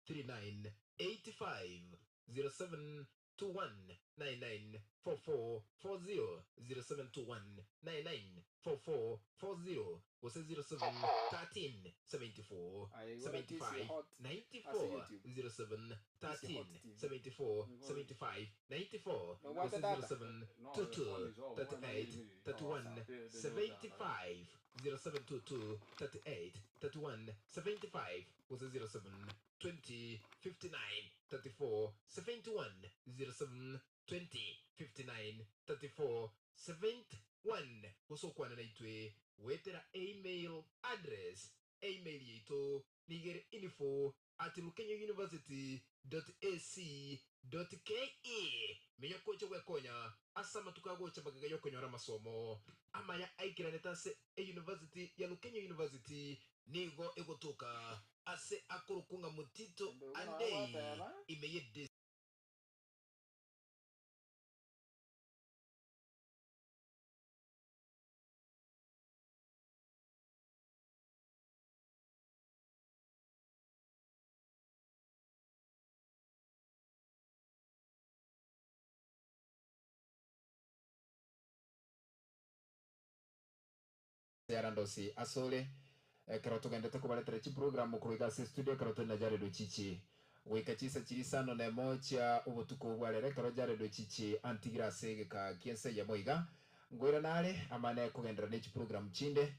39 85 07 21 99 44 40 07 21 99 44 40 gose 07 13 74 Aye, igora TC 75 Hot ase 94 YouTube. 07 TC Hot 13 TV. 74 75 94 Nobwate gose data? 07 22 38 31 75 0722 38 31 75 gose 07 20 59 34 71 07 20 59 34 71 gose okwana naitwe goetera email address email yaito nigere info at lukenyouniversity ac ke. Menya okocha gwekonya ase amatuko agocha magega y'okonyora amasomo amaya aikeranete ase eyunivasiti ya Lukenyo University nigo egotoka ase akorokwa ng'a Mutito Ende buna Andei bagoteba. ime ye Yarandosi asore ekero togendete kobaretera chiprogramu korwa iga ase studio ekero tore na Jared Ochichi goika chisa chiria isano na emo chia obotuko bwa rero ekero Jared Ochichi antigire ase egeka ki'ense eyemo iga nkoirana are amane kogenderera ne chiprogramu chinde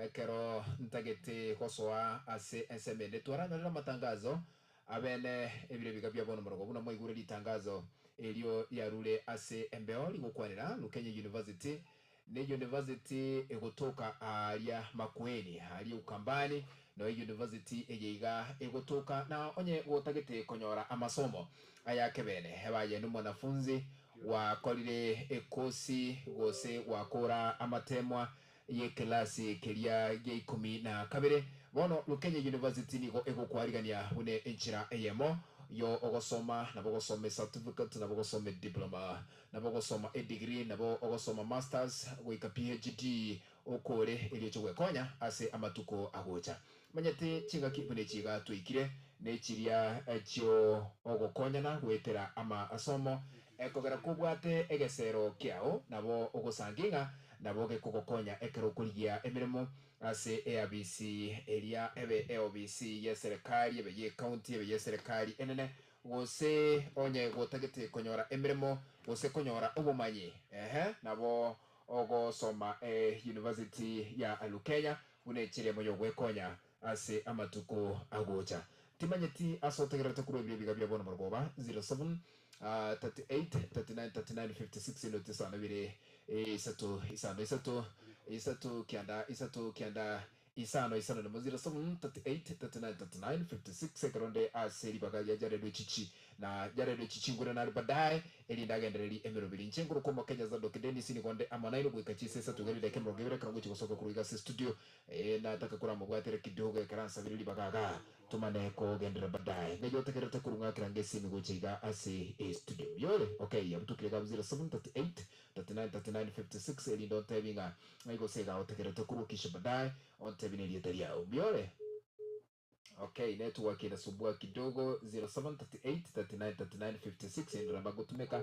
ekero ntagete gosoa ase ensemo ende twaranyorire amatangazo abene ebiro ebiga bia bono morogo buna mwaigure ritangazo erio riarure ase embeo rigokwanera Lukenya University Ne university egotoka aaria Makueni, aaria Ukambani, noe university eye iga egotoka, na onye gotagete konyora amasomo aya kebene, ebe aye nomwanafunzi gwakorire ekosi gose gwakora amatemwa yekelasi keria gia ikomi na kabere, bono Lukenya University nigo egokwarigania buna enchera eyemo yo ogosoma, nabo ogosoma ecertificate, nabo ogosoma ediploma. Nabo ogosoma edegree, nabo ogosoma masters goika PHD okore erio oche gwekonya ase amatuko agocha. Manyete chingaki buna echi iga twaikire ne chiria chio ogokonyana goetera amasomo. Ekogera kobwate egesero kiao nabo ogosangi ng'a nabo gekogokonya ekero okorigia emeremo ase eabisi eria ebe eobisi ye serikali ebe ye county ebe ye serikali enene Gose onye gotagete konyora emeremo, gose konyora obomanyi, ehe, nabo ogosoma e University ya Lukenya buna echera emo y'ogwekonya ase amatuko agocha. Timanyeti ase otegererete korwa ebiro ebiga bia bono morogoba, 07 38 39 39 56 enoti isano ibere isato isano isato isato kianda isato kianda Isano isano nemo 07 38 39 39 56 ekero nde ase ribaga ria Jared Ochichi na Jared Ochichi ngwere nare baadaye erinde agendererie emeroberi. Inche nkorokwa Omokenya Zadok Dennis nigo nde amo nainwe goika chinsa isato iga ridaika emerongo ebere ekero ngochia gosoka korwa iga ase estudio eh nataka koramobwatera kidogo ekero ansabire ribaga igaa tomane kogenderera baadaye. Ng'ai otegererete korwa ng'akera ngesimi gocha iga ase estudio. Mbuya Okay abutukire iga 07 38 39 39 56 erinde ontebi ng'a Ng'ai gose iga otegerete korwa kisha baadaye ontebi nerieta riao. Mbuya ore? Okay, network inasumbua kidogo 0738 39 39 56 ende namba gotumeka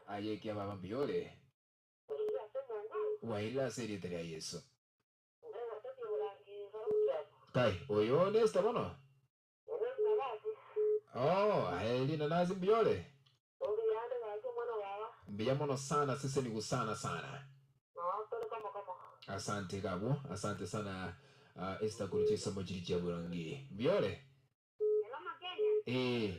aye ekia baba mbuya ore? Wairire ase erieta ria Yeso. Kai, oyo Nesta bono? Oh, aye rinanasi mbuya ore? Mbuya mono sana sesenigu sana sana. Asante iga abwo, asante sana uh, Esther korwa chisomo chiri chia boronge. Mbuya ore? Eh.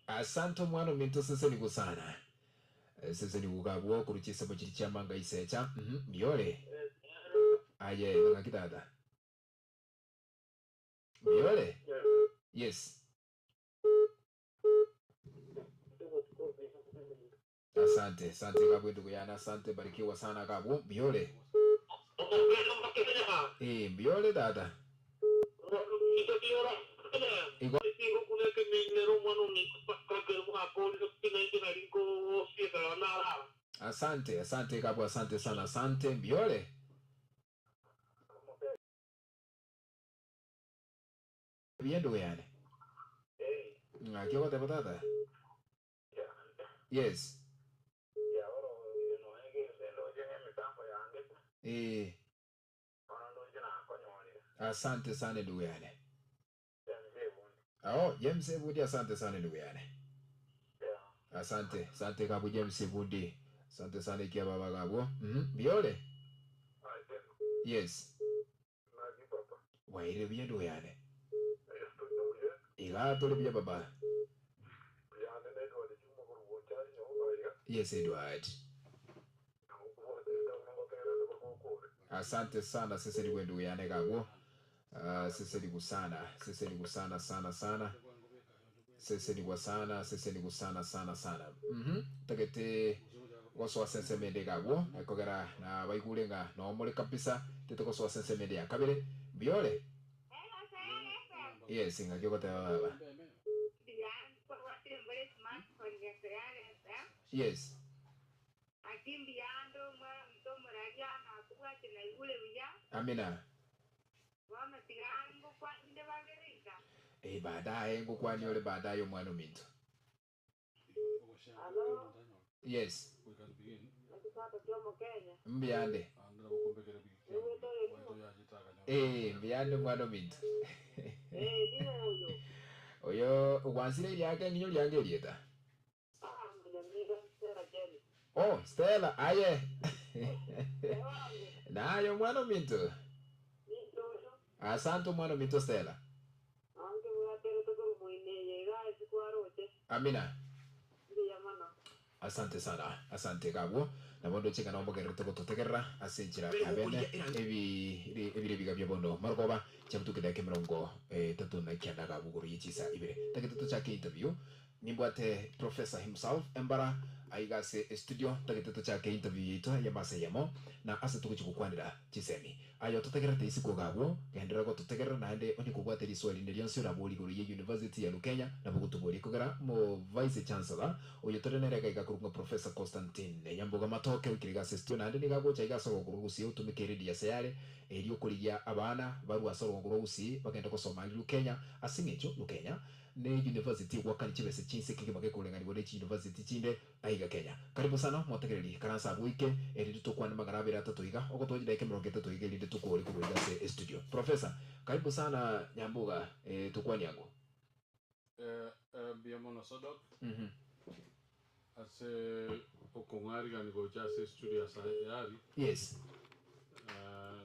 Asante omwana ominto sesenigu sana. Sesenigu iga abwo korwa chisomo chiri chia manga isecha. Mhm, mbuya ore? Aye, ng'aki tata? Mbuya ore? Yes. Asante, asante gabwe ndugu yane, asante barikiwa sana gabwo. Mbuya ore? Eh, mbuya ore tata? Igo Asante, asante gabwo, asante sana, asante. Mbuya ore? Ng'aki ogoteba tata? Yes. Eh. Asante sana ndugu yane. Oh, James Ebundi asante sana ndugu yane. Asante, asante kabu James Ebundi. Asante sana ikia baba gabwo. Biore? Yes. Waire buya ndugu yane. Iga tore buya baba. Yes, Edward. Asante sana sese ni ndugu yane gabwo. Sese ni sana, sese ni sana sana sana. Sese ni sana, sese ni sana sana sana. Tagete gosoa sense mende gabwo ekogera na baigure nga no muri kabisa tete gosoa sense mende ya kabere. Biore? Yes, ngaki ogoteba baba. Yes. Amina. Eh, baadaye ngukwani ore baadaye omwana ominto. Yes. Mbiande. Eh, mbiande omwana ominto. Oyo ogwansire eriake ng'inyo riange erieta. Oh, Stella, aye. Nayo omwana ominto. Asante omwana ominto Stella. Amina. Asante sana, asante gabwo. Nabo ndoche ng'a nomogerere togototegerera ase enchera ya bene ebi ebire biga bia bono marogoba chiabutuke dakika emirongo tatu na kianda gabwo igoro ye chisa ibere. Tagete tochake interview nimbwate professor himself embara aiga ase studio tagete tochake interview yaito ya masa yamo na ase togochi gokwanera chisemi. Ayo totegerete isiko gabwo genderera gototegerera naende onye kobwate riswali rinde rionsi orabori igoro ye University ya Lukenya nabo gotobori kogera mo vice chancellor oyo tore nere gaiga korwa Professor Constantine Nyamboga Matoke oikire iga ase studio naende nigo agocha iga ase orogongo rwa Gusii otumeke eredi ase yare erio okorigia abana barwe ase orogongo rwa Gusii bagende gosoma aria Lukenya ase eng'encho Lukenya ne university egwakani chibesa chinse kegima gekoreng'anigwa ne chiuniversity chinde aiga Kenya. Karibu sana motegereri karansa abwo oike erinde tokwane magana abere atato iga ogotoa chidakika emerongo etato iga erinde tokore korwa iga ase estudio. Professor, karibu sana Nyamboga tokwanie ango. Mbuya mono Sadok ase okong'arigani gocha ase estudio ase ayari. Yes.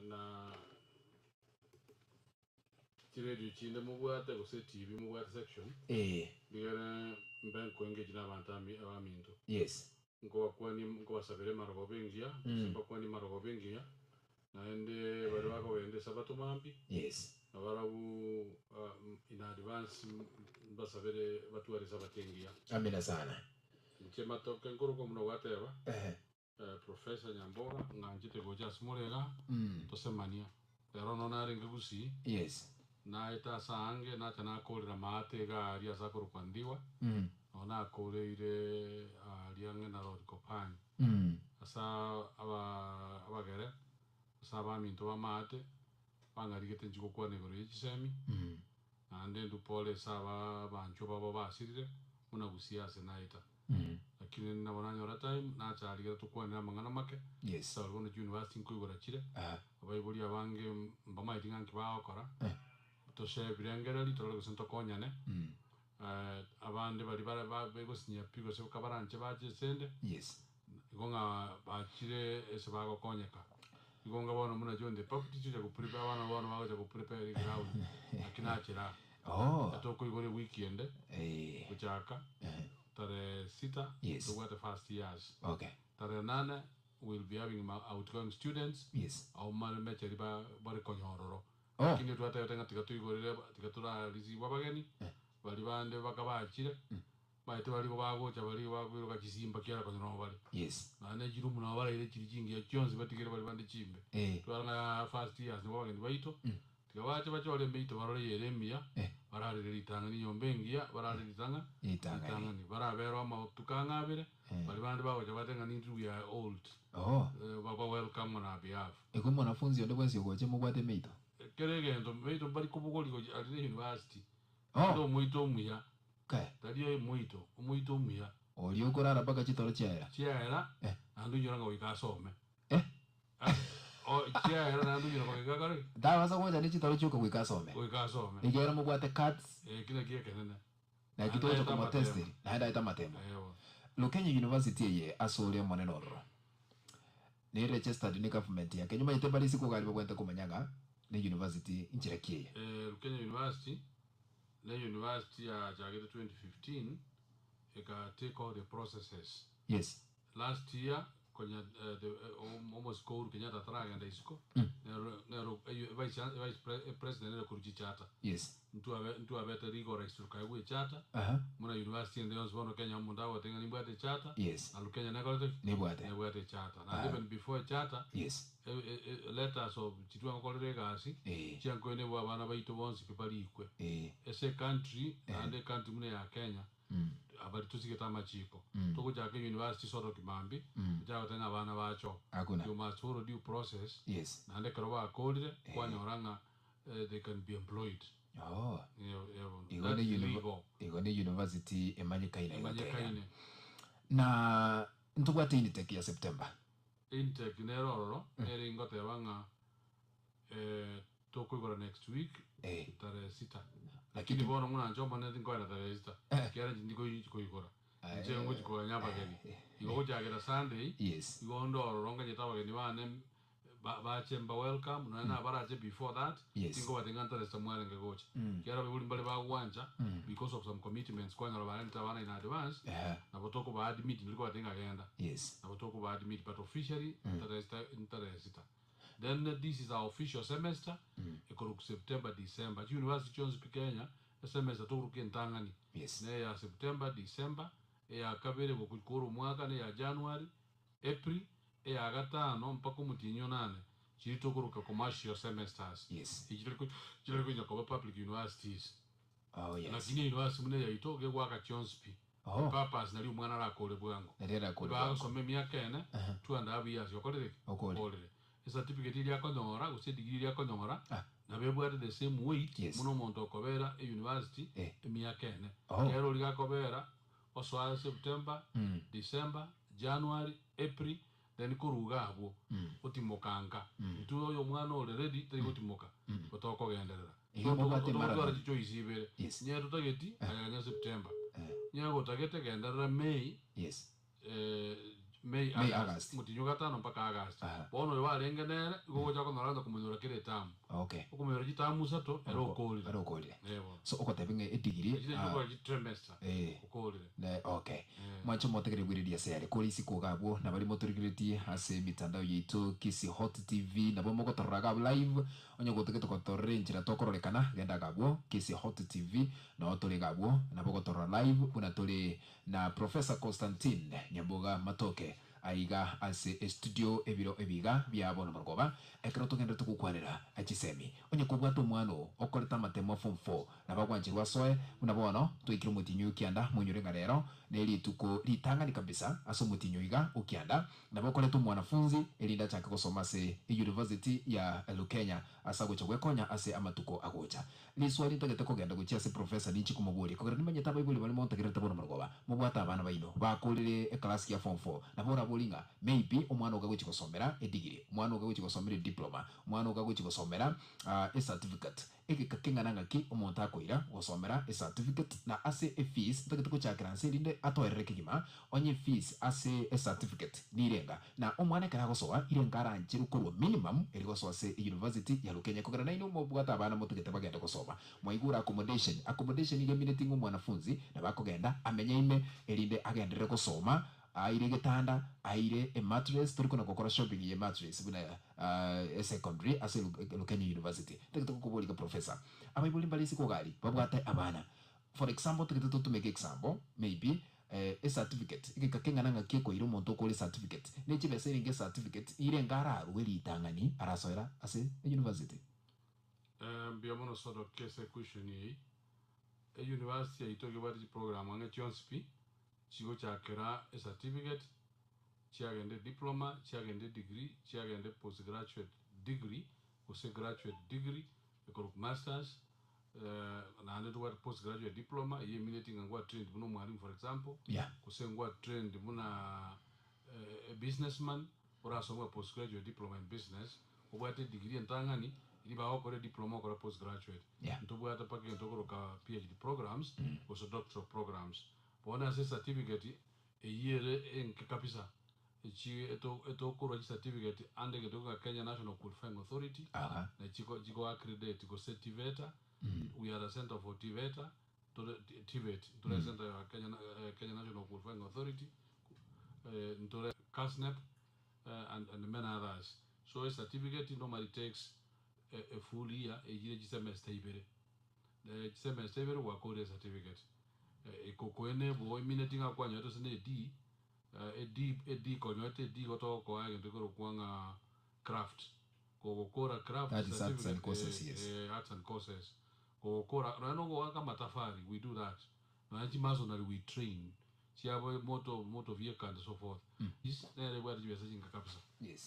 Na chiredio chinde mobwate gose TV mobwate section. Ndigere mbe nkoengage na abanto abaminto. Yes. Nkobakwani nkobasabera emarogoba engiya, gose mbakwanie emarogoba engiya, naende baria bakogenda esabato mambia, Yes. nabarabwo in advance mbasabere batware esabato engiya. Amina sana. Inche matoke nkorokwa buna gwateba, Professor Nyamboga, ng'anchete gocha ase more iga, tosemania. Rero nonya narenge Gusii, Yes. naete ase aange, nacha nakorera maate iga aria ase akorokwa Ndhiwa, nonya nakoreire aria ang'e na Lord Kopany. Ase aba abagere, ase abaminto b'amaate, bang'arigete inche gokwana igoro ye chisemi, naende intwe pole ase aba abanchwa babo basirire, buna Gusii ase naeta. Lakini nabo nanyora time, nacha aria tokwanere amang'ana make, Yes. ase bono chiuniversity nkoigora chire, abaibori abange mbamaeti ng'a nki bagokora, toshare ebirengereri torore gose ntokonyane, abande baria bare ba begosinyia pi gose kabaranche bache esende, Yes. igo ng'a bachire ase bagokonyeka. Igo nga bono buna John the Baptist ocha goprepare abana bono bagocha goprepare eground, lakini nachera Oh. Etokoigora ewiki ende gochaka tarehe sita Yes. tobwate first years. Okay. Tarehe nane we will be having ma outgoing students Yes. abwo mare mecheri ba bare konya ororo. Oh. Lakini twatebete ng'a tiga toigorere tiga tora receive abageni baria bande baka bachire baete baria igo bagocha baria igo bakoiroka chisimba kiara konya nabo bare. Yes. Naende chiroom nabo baraire chiri chingiya chionsi batigere baria bande chimbe. Twara ng'a first years nibo abageni baito Tiga bache bachore emeito barore eyere emiya, bararere ritang'ani enyomba engiya, bararere ritang'a Ritang'ani. ritang'ani. Baraberwe amatuko ang'e abere, baria bande bagocha batebe ng'a nintwe we are old, Oo. Baba welcome on our behalf. Igo mwanafunzi onde bwensi ogocha mobwate emeito? Kera egento, meito mbari kobogoria gochia aria university, Oh. Naende omoito omuya. Kae. Tari omoito, omoito omuya. Oria okorara mpaka chitoro chiaera. Chiaera, Eh. naende onyora ng'a goika asome. Eh. Ah, o- chiaera naende onyora goika akore ki? Tabasa gocha ne chitoro chioka goika asome. Goika asome. Ekiagera mobwate cards. Eh, eki nakio ekenene. Naki Naende togocha aete amatemo. komotesteri, naende aete amatemo. Eh, bono. Lukenya University eye ase ore omonene ororo, ne registered ne government ya Kenya. Omanyete mbare isiko iga babwenerete komanya ng'a ne university nchera ki eye. Eh, Lukenya University, ne university yachagete 2015, eka take all the processes. Yes. Last year konya eh, the, eh, om- omosike Uhuru Kenyatta ataragenda isiko, nero nero eyo vice, vice pre, eh, president ere korwa chichata. Yes. Ntwabe ntwabete rigoro ase tokaegwa echata, Aha. buna university ende yonsi bono Kenya omonto agotenga nimbwate echata, Yes. na Lukenya nekorete ki? Nebwate. Nebwate echata. Naende even before echata, Yes. e, e, e, letters of chitwangokorera egasi, Eh. chiankoine bwa abana baito bonsi pi barikwe. Eh. Ase ecountry, naende ecountry buna eya Kenya, abari tosigete amachiko. Togochaka euniversity soroki mambia, tochake goteba ng'a abana bacho. Hakuna. You must follow due process, Yes. naende ekero bakorire, kwanyora ng'a they can be employed. Oh. Yebo, Igo that's ne univ- legal. igo ne university emanyekaine iga Kenya. Emanyekaine. Na ntobwate intake ya September. Intake nere ororo, nere ingoteba ng'a eh, tokoigora next week Eh. tarehe sita. Lakini Lakini bono ng'una nche omonene tinkoenda tarehe sita. Ekiagera inche ndikoyi koigora. Inche ngochi koganya abageni. Igo gochakera Sunday, Yes. igo onde ororo nganyete abageni bane ba- bache mba welcome, nonya na abarache before that, Yes. tinkobatebi ng'a ntarehe sita mwarenge gocha. Ekiagera abaibori mbare bagwancha because of some commitments kwanyora barentete abana in advance, Ehe. nabo tokoba admit ndiri kobatebi ng'a genda. Yes. Nabo tokoba admit but officially tarehe sita ntarehe sita. Then this is our official semester ekorokwa September December. Chiuniversity chionsi pi Kenya esemester tokoruka entang'ani Yes. ne eya September December, eya kabere gokora omwaka ne eya January, April, eya gatano mpaka omotienyi onane chiri tokoroka commercial semesters. Yes. Echi chiri chiri konya koba public universities. Oh yes. Lakini university buna eyaito gegoaka chionsi pi. Oh. Purpose nari omwana arakore bwango. Nari arakore bwango. Bagosoma emiaka ene, 2.5 years okorire ki? Okorire. Okorire. Ecertificate eria akonyora gose edegree eria akonyora Ah. nabo ebwate the same weight Yes. buna omonto okobera euniversity Eh. emiaka ene. Oh. Ekero oria gakobera osoa September, December, January, April, then korwa iga abwo otimoka nka. Intwe oyo omwana ore ready tari gotimoka otokogenderera. Igo mobwate Togotwara marathon. chichoice ibere. Yes. Onye totageti aya ganya September. Eh. Onye gotagete genderera May, Yes. eh, May, May, August. August. Motinyo gatano mpaka August. Aha. Bono oyo warenge nere, igo ogocha konyora onye komonyora kera etamu. Okay. Okomonyora chitamu isato, ere okorire. Ere okorire. Eh, bono. So ogoteba ng'a edegree Echinde ah, chikogora chitrimester, eh. okorire. Ne okay. Mwanche motegerere bwiriria ase are kore isiko iga abwo nabari motorigeretie ase emitandao yaito Kisii Hot TV nabo mogotorora iga abwo live onye gotagete gotorora enchera tokororekana genda iga abwo Kisii Hot TV noo tore iga abwo nabo ogotorora live buna tore na Professor Constantine Nyamboga Matoke aiga ase estudio ebiro ebiga bia bono marogoba ekero togenderete gokwanera chisemi. Onye kobwate omwana oo okorete amatemo a form four nabo agwancherwa asoe buna bono twaikire omotienyi o kianda monyore ng'a rero ne rituko ritang'ani kabisa ase omotienyi oiga o kianda nabo okorete omwanafunzi erinde achake gosoma ase eyunivasiti ya Lukenya ase agocha gwekonya ase amatuko agocha. Riswali ntagete kogenda gochia ase professor ninchi komoboria kogera nimanyete abaibori baria montegererete bono marogoba mobwate abana baino bakorire eclass ya form four nabo orabori ng'a maybe omwana oga gochia gosomera edegree omwana oga gochia gosomera ediploma omwana oga gochia gosomera ecertificate egeka keng'ana ng'aki omonto akoira gosomera ecertificate na ase efees ntagete gochakera nse erinde atoerere kegima Onye efees ase ecertificate nirenga, na omwana ekero agosoa irenga arancherwe korwa minimum eri gosoa ase euniversity ya Lukenya kogera nainwe mobwate abana motagete bagende gosoma. Mwaigure accommodation, accommodation iga emineti ng'a omwanafunzi nabo akogenda amenye ime erinde agenderere gosoma aire egetanda, aire emattress, tori kona gokora shopping ye mattress buna esecondary ase Lukenya University. Ntagete gokoboria iga professor, abaibori mbare isiko iga aria babwate abana, for example ntagete totumeke example maybe Ecertificate, egeka keng'ana ng'aki ekoira omonto okore ecertificate, ne chibesa erenge ecertificate irenge ararue ritang'ani arasoera ase euniversity. Mbuya mono Sodoki ase equestion eye. Euniversity yaito egebwate chiprogram ang'e chionsi pi, chigochakera ecertificate, chiagenda ediploma, chiagenda edegree, chiagenda epostgraduate degree, gose graduate degree, ekorokwa masters. Naende ntobwate postgraduate diploma, eyio emineti ng'a ngwa trained buna omwalimu for example, gose ngwa trained buna a businessman, orasome postgraduate diploma in business, obwate edegree entang'ani, riria bagokora ediploma okore postgraduate. Ntobwate mpaka egento okoroka PhD programs, gose doctoral programs. Bono ase ecertificate, eyio ere enke kabisa, echi eto etokorwa chicertificate ande egento ng'a Kenya National Qualifying Authority, na chiko chiko accredit gose TVETA, we are a center for TVETA, tore TVET, ntore center ya Kenya Kenya National Qualifying Authority, ntore KASNEB and and many others. So ecertificate normally takes a a full year, eyire chisemester ibere, chisemester ibere gwakorire ecertificate. Ekokoene bo emineti ng'a kwanyorete gose ne D, E D E D konyorete E D igo togokoa egento gekorokwa ng'a craft. Kogokora craft That is arts and certificate courses, yes. arts and courses. Kogokora nonya na ogoaka amatafari we do that. Nonya chimasonary we train chiabo motor motor vehicle and so forth. Is nere ebwate chibesa chinke kabisa.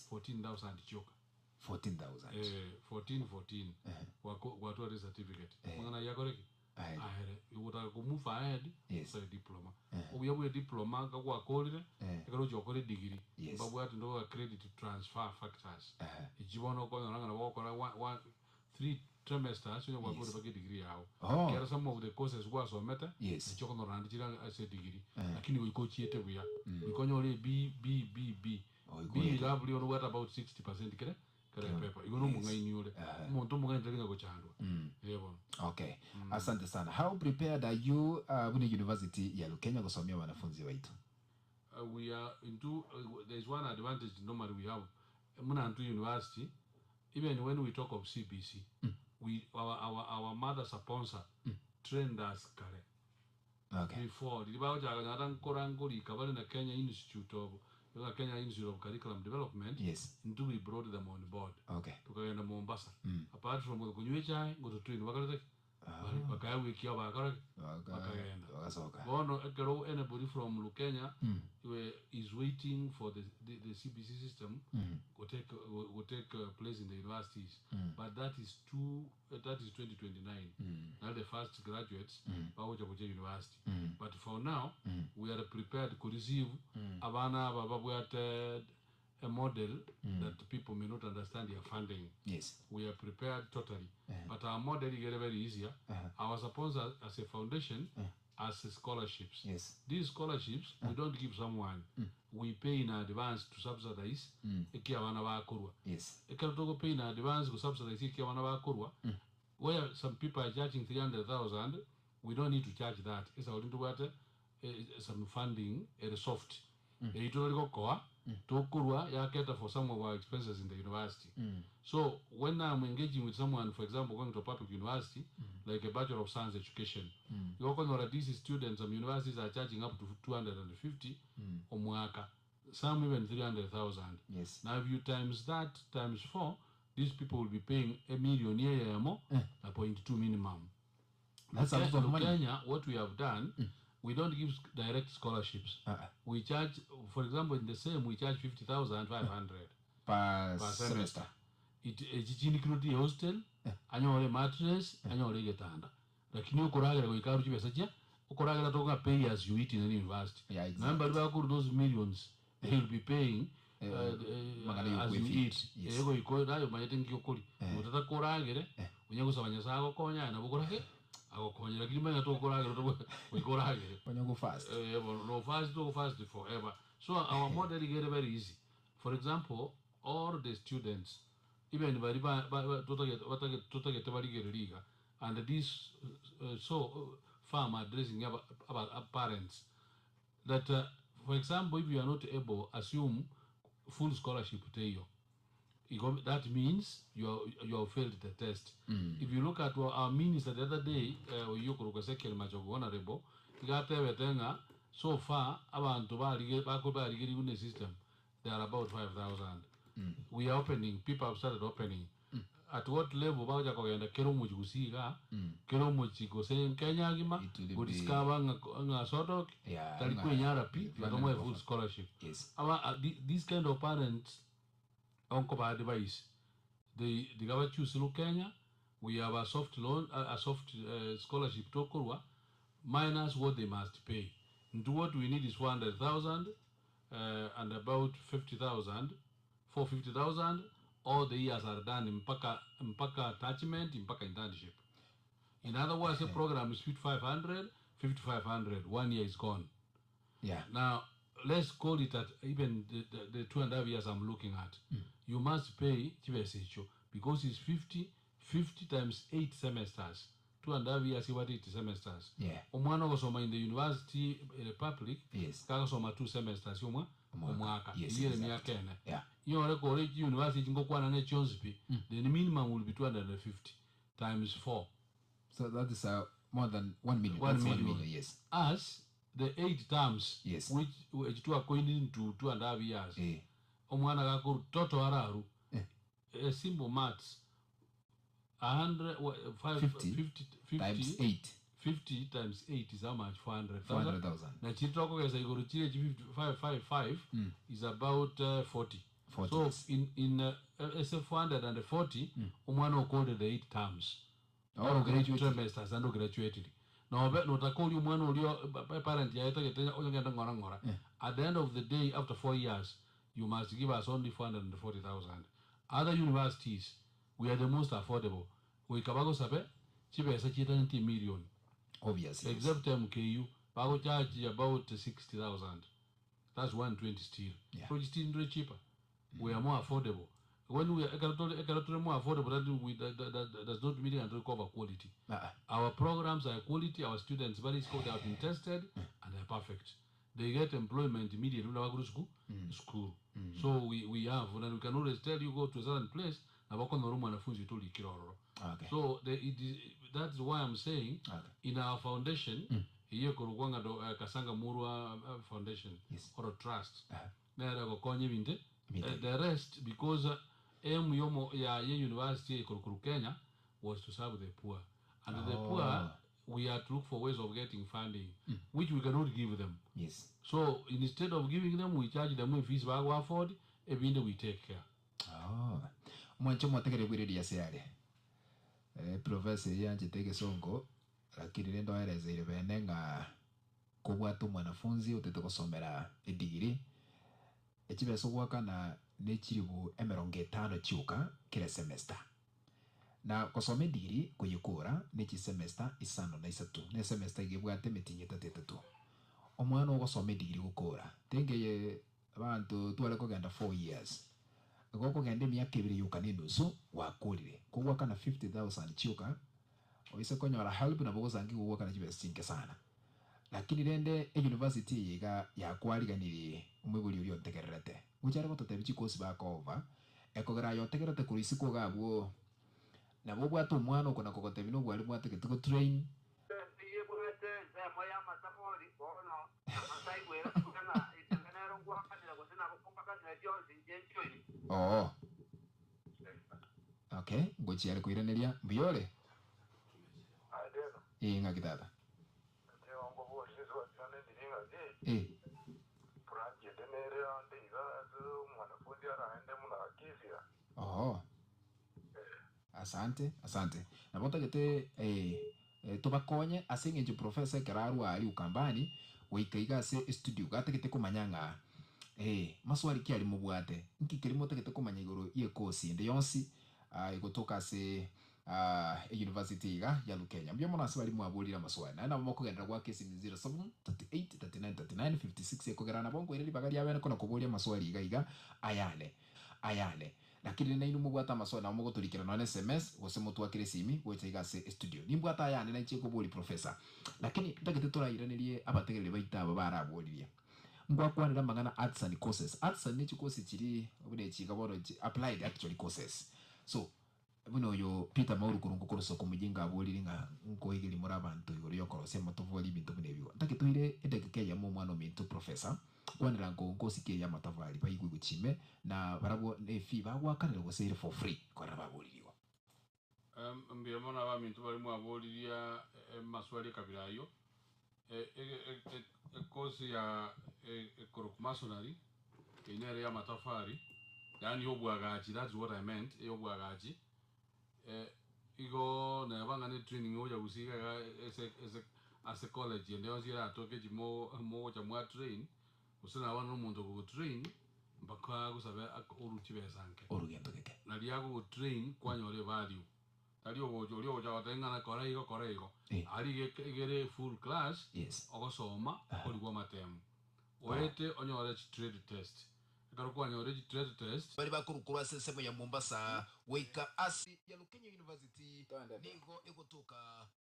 14,000 chioka. 14,000. 14 14 Gwako gwatwarire certificate. Amang'ana ayio akore ki? Ahere. Ahere. Ogotaka ko move ahead, osore diploma. Obuya bwe diploma nka gwakorire, ekero ochia gokora edegree, mbabwate ntogoka credit transfer factors. Echi bono okonyora ng'a nabo ogokora one one three trimesters onye gwakorire mpaka edegree yago. Ekiagera some of the courses gwasomete, nachio okonyora naende chire ase edegree. Lakini goika ochiete buya. Goika onyore B B B B. Goika B oete. iga abwo rirorio obwate about 60% kere kera epepa. Igo nomong'aini ore. Omonto omong'aini tari ng'a gochandwa. Ee bono. Okay. Asante sana. How prepared are you buna university ya Lukenya gosomia wanafunzi baito? We are into there is one advantage normally we have buna intwe university even when we talk of CBC we our our our mother sponsor trained us kare Before riria bagochaka konyora nkora nkorika bare na Kenya Institute of iga Kenya Institute of Curriculum Development, intwe we brought them on board. Tokagenda Mombasa. Apart from konywa echae, ngo totrain bakorete ki? Bare bakaegwa ekiao bagakora ki? Bakagenda. Bono ekero anybody from Lukenya is waiting for the the CBC system go take go take place in the universities but that is too that is 2029 nari the first graduates bagocha gochia university but for now we are prepared to receive abana aba babwate a model that people may not understand their funding. We are prepared totally but our model igere very easier. Our sponsor as a foundation as scholarships. These scholarships we don't give someone, we pay in advance to subsidize eki abana bakorwa. Ekero togo pay in advance go subsidize eki abana bakorwa, where some people are charging 300,000, we don't need to charge that. Esauri ntobwate some funding ere soft. Eyio torari gokoa, tokorwa ya cater for some of our expenses in the university. So when I'm engaging with someone, for example, going to a public university, like a Bachelor of Science education, igo okonyora these students, some universities are charging up to 250 omwaka, some even 300,000. Now if you times that times four, these people will be paying a million eyemo na point two minimum. That's a lot of money. Kenya, what we have done, we don't give direct scholarships. We charge, for example, in the same, we charge 50,500 Per per semester. semester. It echi chindi include hostel, anyore mattress, anyore egetanda. Lakini okoragera goika aru chibesa chia, okoragera toka pay as you eat in any university. Remember, bakuru those millions, they will be paying Magana as you yokwefit. eat. Ego iko nayo omanyete nki okori. Otata koragere, onye gosaba Nyasaye agokonye aye nabo okorage, agokonye lakini manya tokoragera goika oragere. Onye go fast. Bono, no fast, to fast forever. So our model is very very easy. For example, all the students, even bari ba ba ba- totagete batagete totagete barigereri iga, and this so far I'm addressing aba, aba, parents that for example if you are not able assume full scholarship teiyo Igo, that means you have failed the test. If you look at our minister the other day, oyio okorokwa Ezekiel Machogu honorable, iga atebete ng'a so far abanto barige bako barigerigwe ne system they are about 5000. We are opening, people have started opening. At what level bagocha kogenda kera omochi gusii igaa, kera omochi gose Kenya agima, It will be godiscover ng'a ng'a Sodok, tari kwenyara pi, tiga full scholarship. Aba, these kind of parents, onko ba advise, they tiga ba choose Kenya. We have a soft loan, a soft scholarship tokorwa minus what they must pay. Intwe what we need is 400,000 and about 50,000, 450,000 all the years are done mpaka mpaka attachment mpaka internship. In other words, the program is 5500, 5500, one year is gone. Yeah. Now, let's call it at even the 2.5 years I'm looking at. You must pay chibesa echo because it's 50, 50 times 8 semesters. 2.5 years about 8 semesters. Yeah. Omwana ogosoma in the university public Yes. kagosoma 2 semesters omwa Omwaka. omwaka. Yes, Iyere exactly. miaka ene. Yeah. Inyore kore chi university ngokwana ne chionsi then minimum will be 250 times 4. So that is more than 1 million. 1 That's 1 million. million, yes. As the 8 terms Yes. which two are going into 2.5 years. Eh. Omwana gakuru toto araru. Eh. A simple maths. 100, five, 50 50, 50 times 8. 50 times 8 is how much? 400,000. 400,000. Na chiri twakogesa igoro chire chi 555 is about 40. 40, So yes. in SF 440 omwana okorire the 8 terms. Oh, Or graduate. trimesters and graduated. Nobe notakori omwana oria parent yaye tagete onyogenda ng'ora ng'ora. At the end of the day, after 4 years, you must give us only 440,000. Other universities, we are the most affordable. Goika bagosabe chibesa chitaneti million. Obviously. Except MKU, bago charge about 60,000. That's 120 still. Yeah. So it's still cheaper. We are more affordable. When we are more affordable, that does not mean and recover quality. Uh-uh. Our programs are quality, our students very skilled, they have been tested and they are perfect. They get employment immediately when they go to school. School. So we have, and we can always tell you go to a certain place, na wako na room wanafunzi tu likiroro. Okay. So that is why I'm saying Okay. in our foundation, hiyo kurukwanga do Kasanga Murwa Foundation Yes. or a trust. Uh-huh. Nera gokonye binte. Binte. The rest because aim yomo ya ye university kurukuru Kenya was to serve the poor. And the Oh. poor, we are to look for ways of getting funding, which we cannot give them. Yes. So instead of giving them, we charge them fees back afford, even we take care. Oh. Mwancho mwategere bwiriria ciare. Professor yanjete gisongo lakini rendo erezeire bene ng'a kobwata omwanafunzi otete gosomera edigiri echibeso gwakana nechiribu emerongo etano chiuka kila semester na gosoma edigiri koyekora nechi semester isano na isatu ne semester igebwate emitinyi etato etato omwana ogosoma edigiri gokora tengeye abanto tware kogenda 4 years gokogenda emiaka ebere yoka na enusu gwakorire kogwakana 50,000 chiuka oise konyora help nabo gosangi gogwakana chibesa chinke sana lakini rende e university iga yakwariganirie omwibori oria ontegererete gochare gototebia chikosi bakova ekogera aye otegerete korwa isiko iga abwo nabo obwate omwana oko nako gotebia na obwari bwategete gotrain. Oo. Okay, ngochiare koiraneria mbuyore? Ee, ng'aki tata? Eh. Oo. Asante, asante. Nabo ntagete eh, eh, tobakonye ase eng'encho professor ekero arwa aria Ukambani goika iga ase estudio gatagete komanya ng'a eh, maswali ki aria mobwate nki keria motagete komanya igoro ye course ende yonsi ah, egotoka ase ah, e-university iga ya Lukenya. Mbuya mono ase baria mwaborire amaswali naende nabo mokogenderera goaka esimi 07 38 39 39 56 ekogera nabo nkoira ribaga ria bene kona koboria amaswali iga iga ayane ayane lakini nainwe mobwate amaswali nabo mogotorikera nonye SMS gose motwakere esimi gocha iga ase estudio nimbwate ayane nainche nkobori professor lakini ntagete torairanerie abategereri baito aba baraboririe ngwakwanera amang'ana arts and courses arts and chikosi chiri buna echi iga bono applied actually courses so buna oyo Peter Mauru korwa nkokorosa okomojinga aborire ng'a nkoigeria more abanto igoro ya okorosia amatofali ebinto buna ebio. Ntake toire edakika eyemo omwana ominto professor, kwanera nko nkosike eye amatofali baigwe gochia ime na barabwo ne efee bagoakanera gose ere for free korera baborire igo. Mbuya mono abaminto baria mwaboririe amaswali ekabira ayio. Ekosi ya ekorokwa masonry, eyio nere y'amatafari, yaani y'obwagachi, that's what I meant, ey'obwagachi. Igo neba ng'a ne training ogocha gusii iga iga ase ase ase college ende yonsi eratoke echi mo mogocha mwa train, gose nabo bono omonto okogotrain mpaka agosabe ak orue chibesa nke. Orue gento geke. Naria agogotrain kwanyora evalue. Tari ogocha oria ogocha goteba ng'a kora igo kora igo. Eh. Aria iga eke iga ere full class, Yes. ogosoma, okorigwa amatemo. Oete onyore chitrade test. Ekero kwanyorire chitrade test. Baria bakorwa korwa ase ensemo ya Mombasa goika ase ya Lukenya University nigo egotoka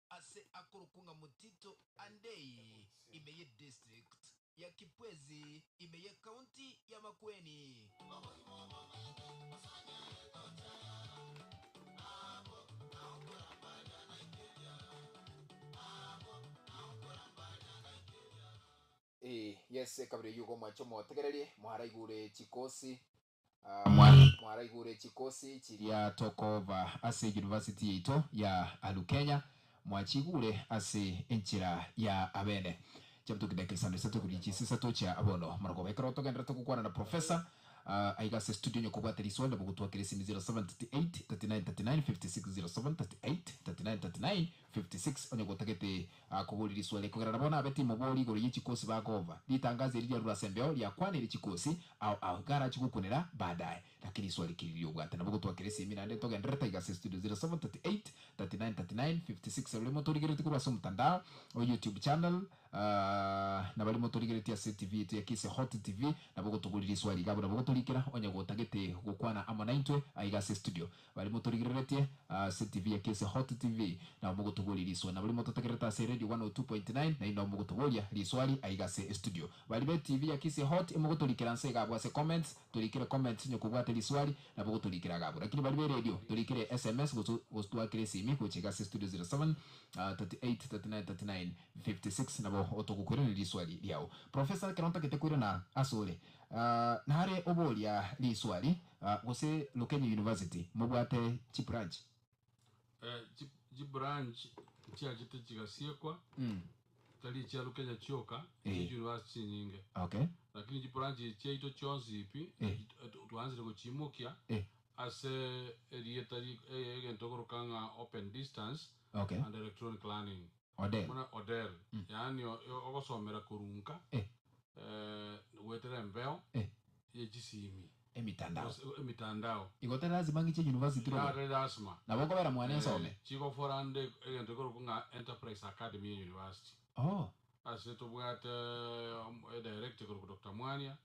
ase akorokwa ng'a Mtito Andei ime ye district ya Kipwezi ime ye county ya Makueni. Ee, yes, ekabira eyio igo mwanche omotegererie, mwaraigure chikosi, ah, mwaraigure chikosi chiria tokova ase university yaito ya Alukenya, mwachigure ase enchera ya abene. Chiabutoki dakika isano isato kori chisa isato chia bono marogoba. Ekero togenderete gokwana na professor, ah, aiga ase studio onye kobwate riswali nabo gotwakera esimi 0738 39 39 56 0738 39 39 56 onye gotagete Akoboria riswali ekogera nabo nabe timobori igoro ye chikosi bagova. Ritangazo eri riarure ase embeo riakwanire chikosi ao ao iga arache gokunera baadaye. Lakini riswali ki riria obwate nabo gotwakera esimi naende togendererete aiga ase studio 0738 39 39 56 ero rimo torigeretie korwa ase omotandao o YouTube channel na baria motorigeretie ase TV yaito ya Kise Hot TV nabo gotoboria riswali iga abwo nabo gotorikera onye gotagete gokwana amo naintwe aiga ase studio. Baria motorigereretie ase TV ya Kese Hot TV, nabo mogotoboria riswali. Na baria mototegererete ase Radio 102.9, nainwe nabo mogotoboria riswali aiga ase estudio. Baria be TV ya Kisii Hot, emogotorikera nse iga abwo ase comments, torikere comments onye kobwate riswali, nabo ogotorikera iga abwo. Lakini baria be radio, torikere SMS gose gose twakere esimi gocha iga ase estudio 07 38 39 39 56 nabo otogokoiraneria riswali riao. Professor, ekero ntagete koirana asore, nare oboria riswali, Gose Lukenya University mobwate chibranch? Chibranch nchiachete chigasiekwa, tari echia Lukenya chioka, echie chiuniversity chinyinge. Okay. Lakini chibranch echi chiaito chionsi pi, twaanzire gochiimokia ase erieta egento okoroka ng'a open distance and electronic learning. Odel. Buna odel, yaani ogosomera korunka, goetera embeo ye chisimi. Emitandao. Gose emitandao. Igo tari lazima ng'iche university robe. Tari lazima. Nabo okobera mwane nsome. Chigofora ande egento ekorokwa ng'a Enterprise Academy ye university. Oh. Ase tobwate edirector ekorokwa Doctor Mwania,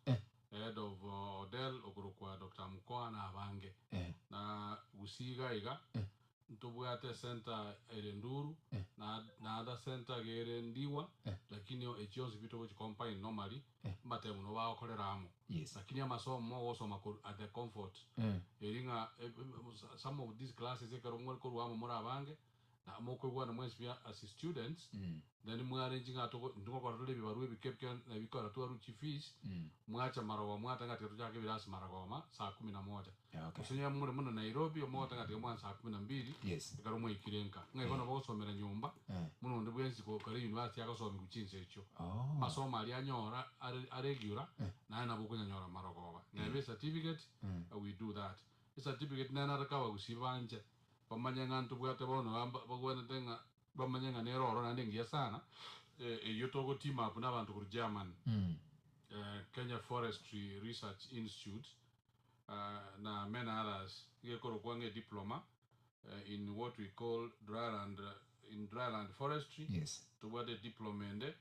Head of Odel okorokwa Doctor Mukoa na abange. Na Gusii iga iga, Ntobwate esenta ere Nduru, na na other center iga ere Ndiwa, lakini echi chionsi pi togochi combine normally, amatemo nabo bagokorera amo. Lakini amasomo mogosoma korwa at the comfort, eri ng'a some of these classes ekero more korwa amo more abange, na mokoigwana mwensi buya as students, Then mwarenchi ng'a togo ntogokora tore ebibarua ebike ebike na ebikora twarue chifees, mwacha marogoba mwateba ng'a tiga tochake ebirasi marogoba saa kumi na moja. Okay. Gose onye more buna Nairobi omogoteba ng'a tiga mwanse saa kumi na mbili, Yes. ekero mwaikire nka. Ng'a igo nabo ogosomera nyomba, Eh. buna onde bwensi ko kare university agosomiwa chinsa echio. Oh. Amasomo aria anyora are aregiura, Eh. naye nabo okonyanyora marogoba. Neba ecertificate, we do that. Ecertificate nere nareke abagusii banche, bamanye ng'a ntobwate bono iga bagwenerete ng'a Bamanye ng'a nere oro naende engiya sana, eyio togo team up nabanto korwa Germany, Kenya Forestry Research Institute na many others, iga ekorokwa ng'a ediploma in what we call dryland, in dryland forestry, tobwate ediploma ende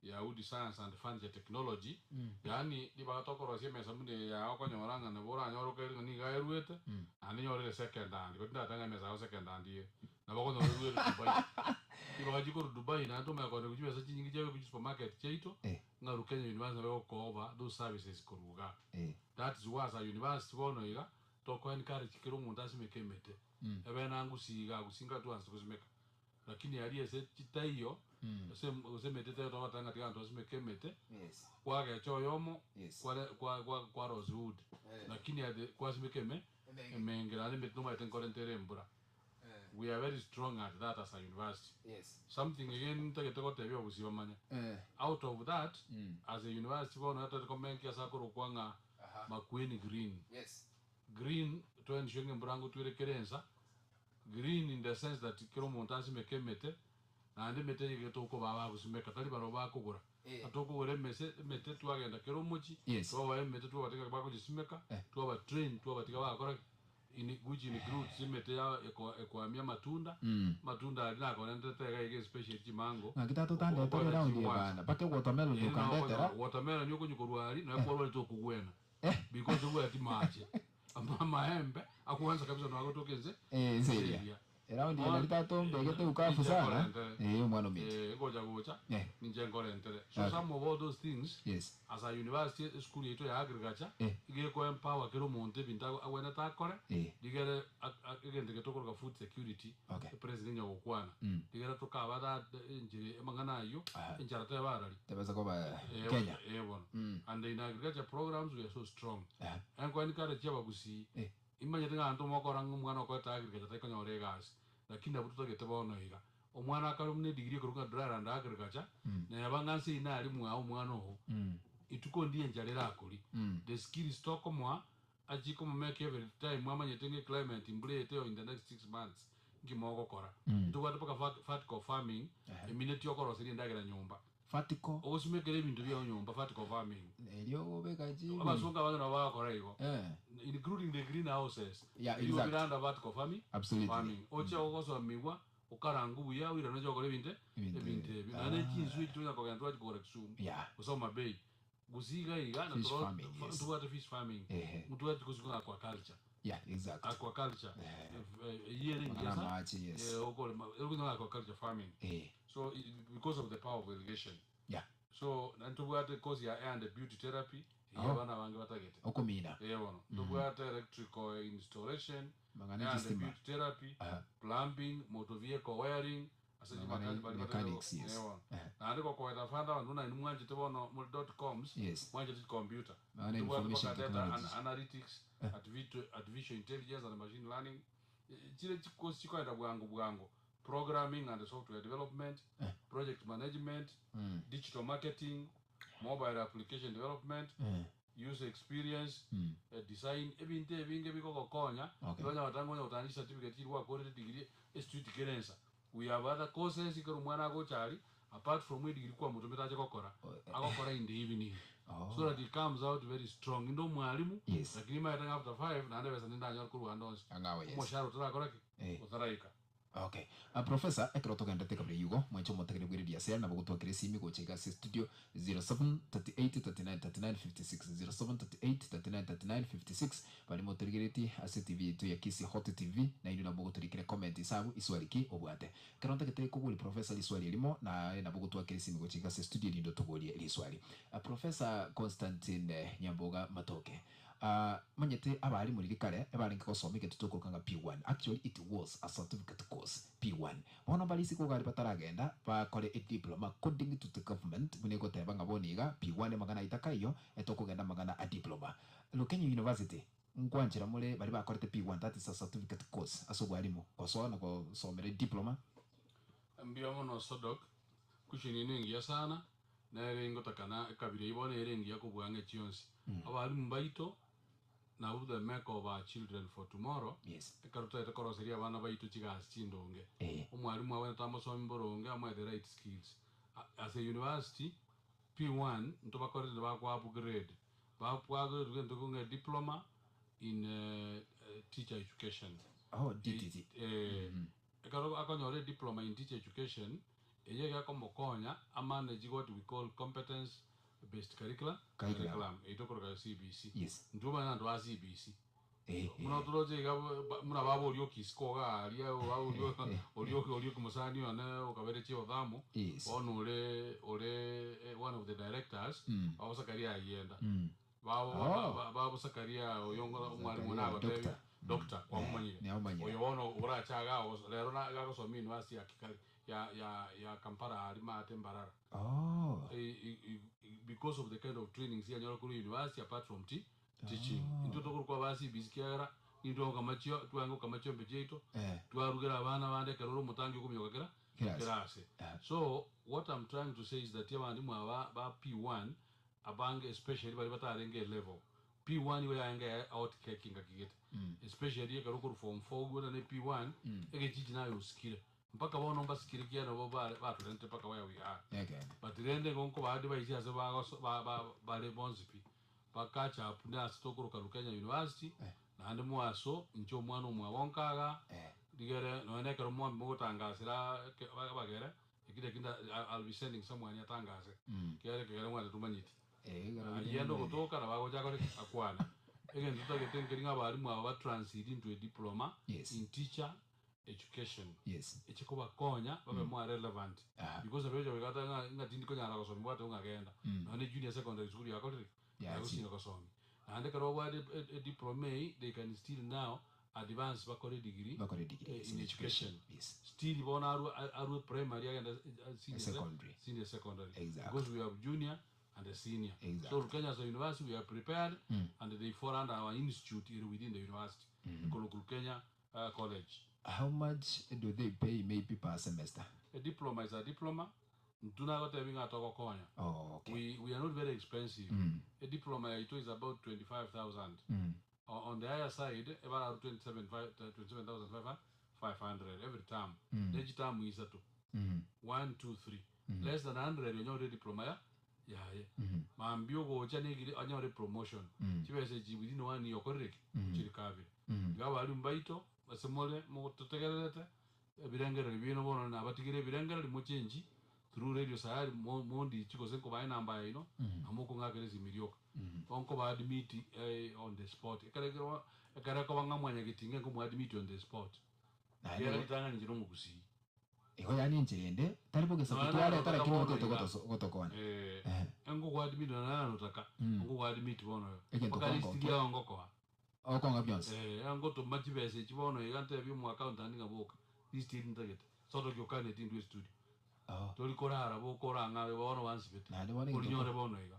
ya wood science and furniture technology, yaani ribaga tokorosia emesa buna eye yago okonyora ng'a nabo oranyore okere ng'a nigo aeruete, naende nyorire second hand, gose tindateba ng'a emesa yago second hand ere, nabo okonyora eruere Dubai. Ribaga chikorwa Dubai naende tomanye koonigwa chibesa chinyinge chiabe chisupermarket chiaito, ng'a Rukenya University nabo egokoba those services korwa igaa. That is why as a university bono iga, toko encourage kera omonto asimeke emete, ebe nangusi igaa, gose inga twansi gosimeka. Lakini aria ase chitaiyo, ase gose emete etaiyo togoteba ng'a tiga abanto basimeke emete, kwagecha oyomo, kware kwa kwa kwa rosewood, lakini at the kwasimeka eme emenge naende emete nomanyete nkorenta ere embura. We are very strong at that as a university. Something again ntagete gotebia abagusii bamanye, out of that, as a university bono natagete komenkia ase akorokwa ng'a Makueni Green. Green, twaendishwe ng'a embura ngotwere kera ensa. Green in the sense that kera omonto asimeke emete, naende emete eye iga tokobaa bagosimeka tari barobwo bakogora. Tokogora emese emete twagenda kera omochie, twabaa emete twabatebi bagochisimeka, twaba train twabatiga bagokora ki? In which includes emete ya eko ekoamia amatunda, amatunda aria nakorenterete iga iga especially chimango, Ng'aki tata otandetere okoenda eround eye ching'wanso. bana, mpaka ewatermelon Eri nabo okandetera. okonyora watermelon okonywa korwa aria nonya kwarwarete okogwena because tobwati mache. Amaembe akwansa kabisa noagotoka ense Eh, ense ense eria. eria. Eround eye Bono nari tata ombegete ukafu ninche sana. nkorentere. Eh, omwana ominto. Eh, ngocha gocha Eh. ninche nkorentere. So Okay. some of all those things Yes. as a university esukuru yaito ya agriculture Eh. iga eko empower kera omonto ebinto ago- agwenerete akore Eh. rigere ak- ak- egento eke tokoroka food security Okay. epresident onye gokwana rigere tokaba that enchera amang'ana ayio Aha. enchara teba arari. Tebasa koba Eh, Kenya. eh, bono. And in agriculture programs we are so strong. Aha. Enkoeni kare chi'abagusii, Eh. imanyete ng'a abanto mokora ng'a omwana okorete agriculture taikonyora egasi, lakini nabwo totagete bono iga. Omwana akare buna edegree ekorokwa ng'a dryland agriculture, neba ng'a nse ime aria mwao omwana oo, ituko ndiye enchara erakori. The skills tokomoa, achie komomake every time amanyete ng'a eclimate mbura ete in the next 6 months, nki mogokora. Ntobwate mpaka vertical farming, emineti okoroseria endagera nyomba. Vertical. Ogosimekera ebinto biao nyomba, vertical farming. Erio obeka chi. Abasongo abange nabo bagokora igo. Including the greenhouses. Erio biranda vertical farming. Farming. Oche gogosomigwa, okarangu buya, oirane oche gokora ebinto Ebinto ebinto ebi. ebi. Naende chinswe echi tonya kogenda twachia kogora Kisumu. Gose Homa Bay. Gusii iga iga na Fish toro farming, yes. ntobwate fish farming. Ntobwate gose aquaculture. Aquaculture. Eyio ere Amang'ana engiya sana. amache, yes. Okorema, okorema aquaculture farming. So because of the power of irrigation. So naende ntobwate course ya hair and beauty therapy, eyio abana abange batagete. Okomina. Eh bono. Ntobwate electrical installation, Mang'ana hair and chistima. beauty therapy, plumbing, motor vehicle wiring, ase Mang'ana chimakani baria batagete mechanics, yes. eh bono. Naende gokoeta further abanto buna inwe mwanchete bono more dot coms, mwanchete chicomputer. Mang'ana Ntobwate information mpaka data technologies. analytics, artificial intelligence and machine learning, chire chicourse chikoenda bwango bwango. Programming and software development, project management, digital marketing, mobile application development, user experience design, ebinto ebinge bigogokonya. Onya gotanga onya gotanga chicertificate chiri gwakorire degree esituti kere ensa. We have other courses ekero omwana agocha aria apart from edegree kwamotomete ache gokora, agokora in the evening so that he comes out very strong. Inde omwalimu, lakini maete ng'a after five naende ebesa nindanyore korwa ande onsi. Ang'ao, yes. Omoshahara otarakora ki? Otaraika. Okay. Professor, ekero togenderete kabere igo, mwanche omotegere bw'eredio ase nabo gotwakera esimi gocha iga ase studio 0738 39 39 56 0738 39 39 56 baria motorigeretie ase TV yaito ya Kisii Hot TV nainwe nabo mogotorikera comment ase abwo iswali ki obwate. Ekero ntagete koboria Professor riswali erimo naye nabo gotwakera esimi gocha iga ase studio erinde otoborie riswali. Professor Constantine Nyamboga Matoke. Manyete abalimu riria kare ebarenge gosoma egento tokoroka ng'a P1. Actually it was a certificate course, P1. Bono mbare isiko iga aria bataragenda bakore ediploma according to the government buna egoteba ng'a bono iga P1 amang'ana aito akaiyo etokogenda amang'ana a diploma. Lukenyo University nkwanchera more baria bakorete P1 that is a certificate course ase obwalimu gosoa na gosomera ediploma. Mbuya mono Sodok, question eye nengiya sana, nere ingotakana ekabira eyio bono ere engiya kobua ang'e chionsi. Abalimu baito nabwo the make of our children for tomorrow, ekero totaete koroseria abana baito chigasi chindonge. Omwalimu abwenerete amosomi boronge amoe the right skills. Ase university, P1 ntobakorete nibakwa upgrade, bakwa upgrade gento ng'a diploma in teacher education. Oh, DTT. Ekero akonyora ediploma in teacher education, eye iga ekomokonya amanage what we call competence based curriculum, Curriculum. curriculum eyio tokoroka CBC. Intwe omanye abanto ba CBC. Eh. Buna toroche iga buna baba oria okisiko iga aria baba oria oria oria omosani one okabere chiothamu, bono ore ore one of the directors, baba Zakaria Ayienda. Baba baba Zakaria oyo omwalimu one Zakaria, agotebia doctor. Doctor kwamomanyire. Niamomanyire. Oyo bono orache iga rero gagosoma university ya Kigali ya Kampala aria maate Mbarara. Because of the kind of trainings yanyora korwa university apart from teaching. Intwe tokorokwa aba CBC kiagera nintwe gokama twange gokama chiombe chiaito, twarugera abana bande ekero ore omotangi okominyoka kera Kirase. kirase. So what I'm trying to say is that abalimu aba ba P1 abange especially baria batarenge A level. P1 igo yarenge ya hot cake ngaki gete. Especially ekero okorwa form four oigwete ne P1, egechichi naye osikire. Mpaka bono mbasikire ekiagera nabo bare batorentire mpaka where we are. Ekeene. But rende igo nkoba advise ase bagoso ba ba bare bonsi pi, ba catch up na ase tokoroka Rukenya University, naende mwaso inche omwana omwabo nkaga, Eh. rigere nonya na ekero mwa mogotangasera eke abagere, eki naki nda I'll be sending someone atangase, ekiagera ekegere mwancha tomanyeti. Eh, igoro Ayio bire ende mbere. ogotoka nabo agocha akore ki? Akwane. Egento totagete nkeri ng'a abalimu aba ba transit into a diploma Yes. in teacher education. Yes. Eche kobakonya babe more relevant. Aha. Because nabo egocha goika ata ng'a ng'a tindi konyara gosomia bwate ng'a genda. Nonya ne junior secondary school yakorire ki? Yachire. Yagosira gosomia. Naende ekero babwate e- e diploma eyio they can still now advance bakore edegree Bakore degree, eh, yes, in in education. education. Yes. Still bono arwe arwe primary agende senior se- Secondary. senior secondary. Exactly. Because we have junior and a senior. Exactly. So Kenya as a university we are prepared and they fall under our institute here within the university. Kolokolo Kenya College. How much do they pay maybe per semester? A diploma is a diploma. Intwe nagotebi ng'a togokonya. Oh, okay. We, we are not very expensive. A diploma yaito is about 25,000. On the higher side, ebararu 27,500 every term. Ne chiterm isato. 1, 2, 3. Less than 100 onyore diploma ya yaye. Mambia ogocha negire onyore promotion. Chibesa echi within one year okorire ki? Chirikabire. Iga abalimu baito ase more mototegererete ebirengererio biaino bono nabatigire ebirengererio mochenchi through radio sayari mo mondichi gose nkobae enamba yaino na mokong'akera esimi rioka. Bono nkoba admit on the spot. Ekero ekero ekero ekoba ng'a mwanyagetinga nkomoadmit on the spot. Naende Ekiagera igo- ritang'ani inche nomogusii. Igo yaani enchera ende, tari bogesa Nonya totwarete narotaka lakini bono otete iga. gotoso- gotokonya. Eh, Ehe. engogoadmit nonya narotaka, engogoadmit bono iga. Egento Mpaka kwango list okio. riao ngokoa. Okong'a bionsi. Eh, engotoma chibesa echi bono iga ntebie omo accountant ng'a boka, list eri ntagete. Sotoki okane tindwa estudio. Oh. Tori korara boka orang'abe bono bansibete. Naende bono egento Orinyore bono iga.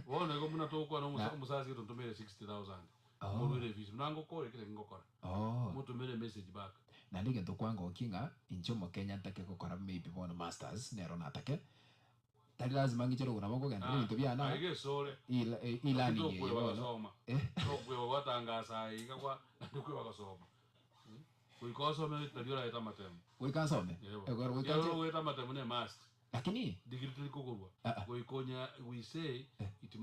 Bono igo buna togokwana omosa Na- omosasi gete ontomere 60,000. Oh. Morwere efees. Buna ngokora ekere ngokora. Oh. Motomere emessage back. Naende egento kwangokia ng'a inche omokenya ntake gokora maybe bono masters nero natake, tari lazima ng'ichere ogo nabo nkogenderera ebinto biane aa, Aiga esore. e- Lakini e-learning eye tokweba bono, gosoma. eh. Tokweba gwatangasa aiga kwa naende kweba gosoma. Goika osome nario oraete amatemo. Goika nsome? Yebo. Ekero goika Ekero nche ogoeta amatemo ne must. Lakini. Degree tori kogorwa. Ah ah. Goika onya we say it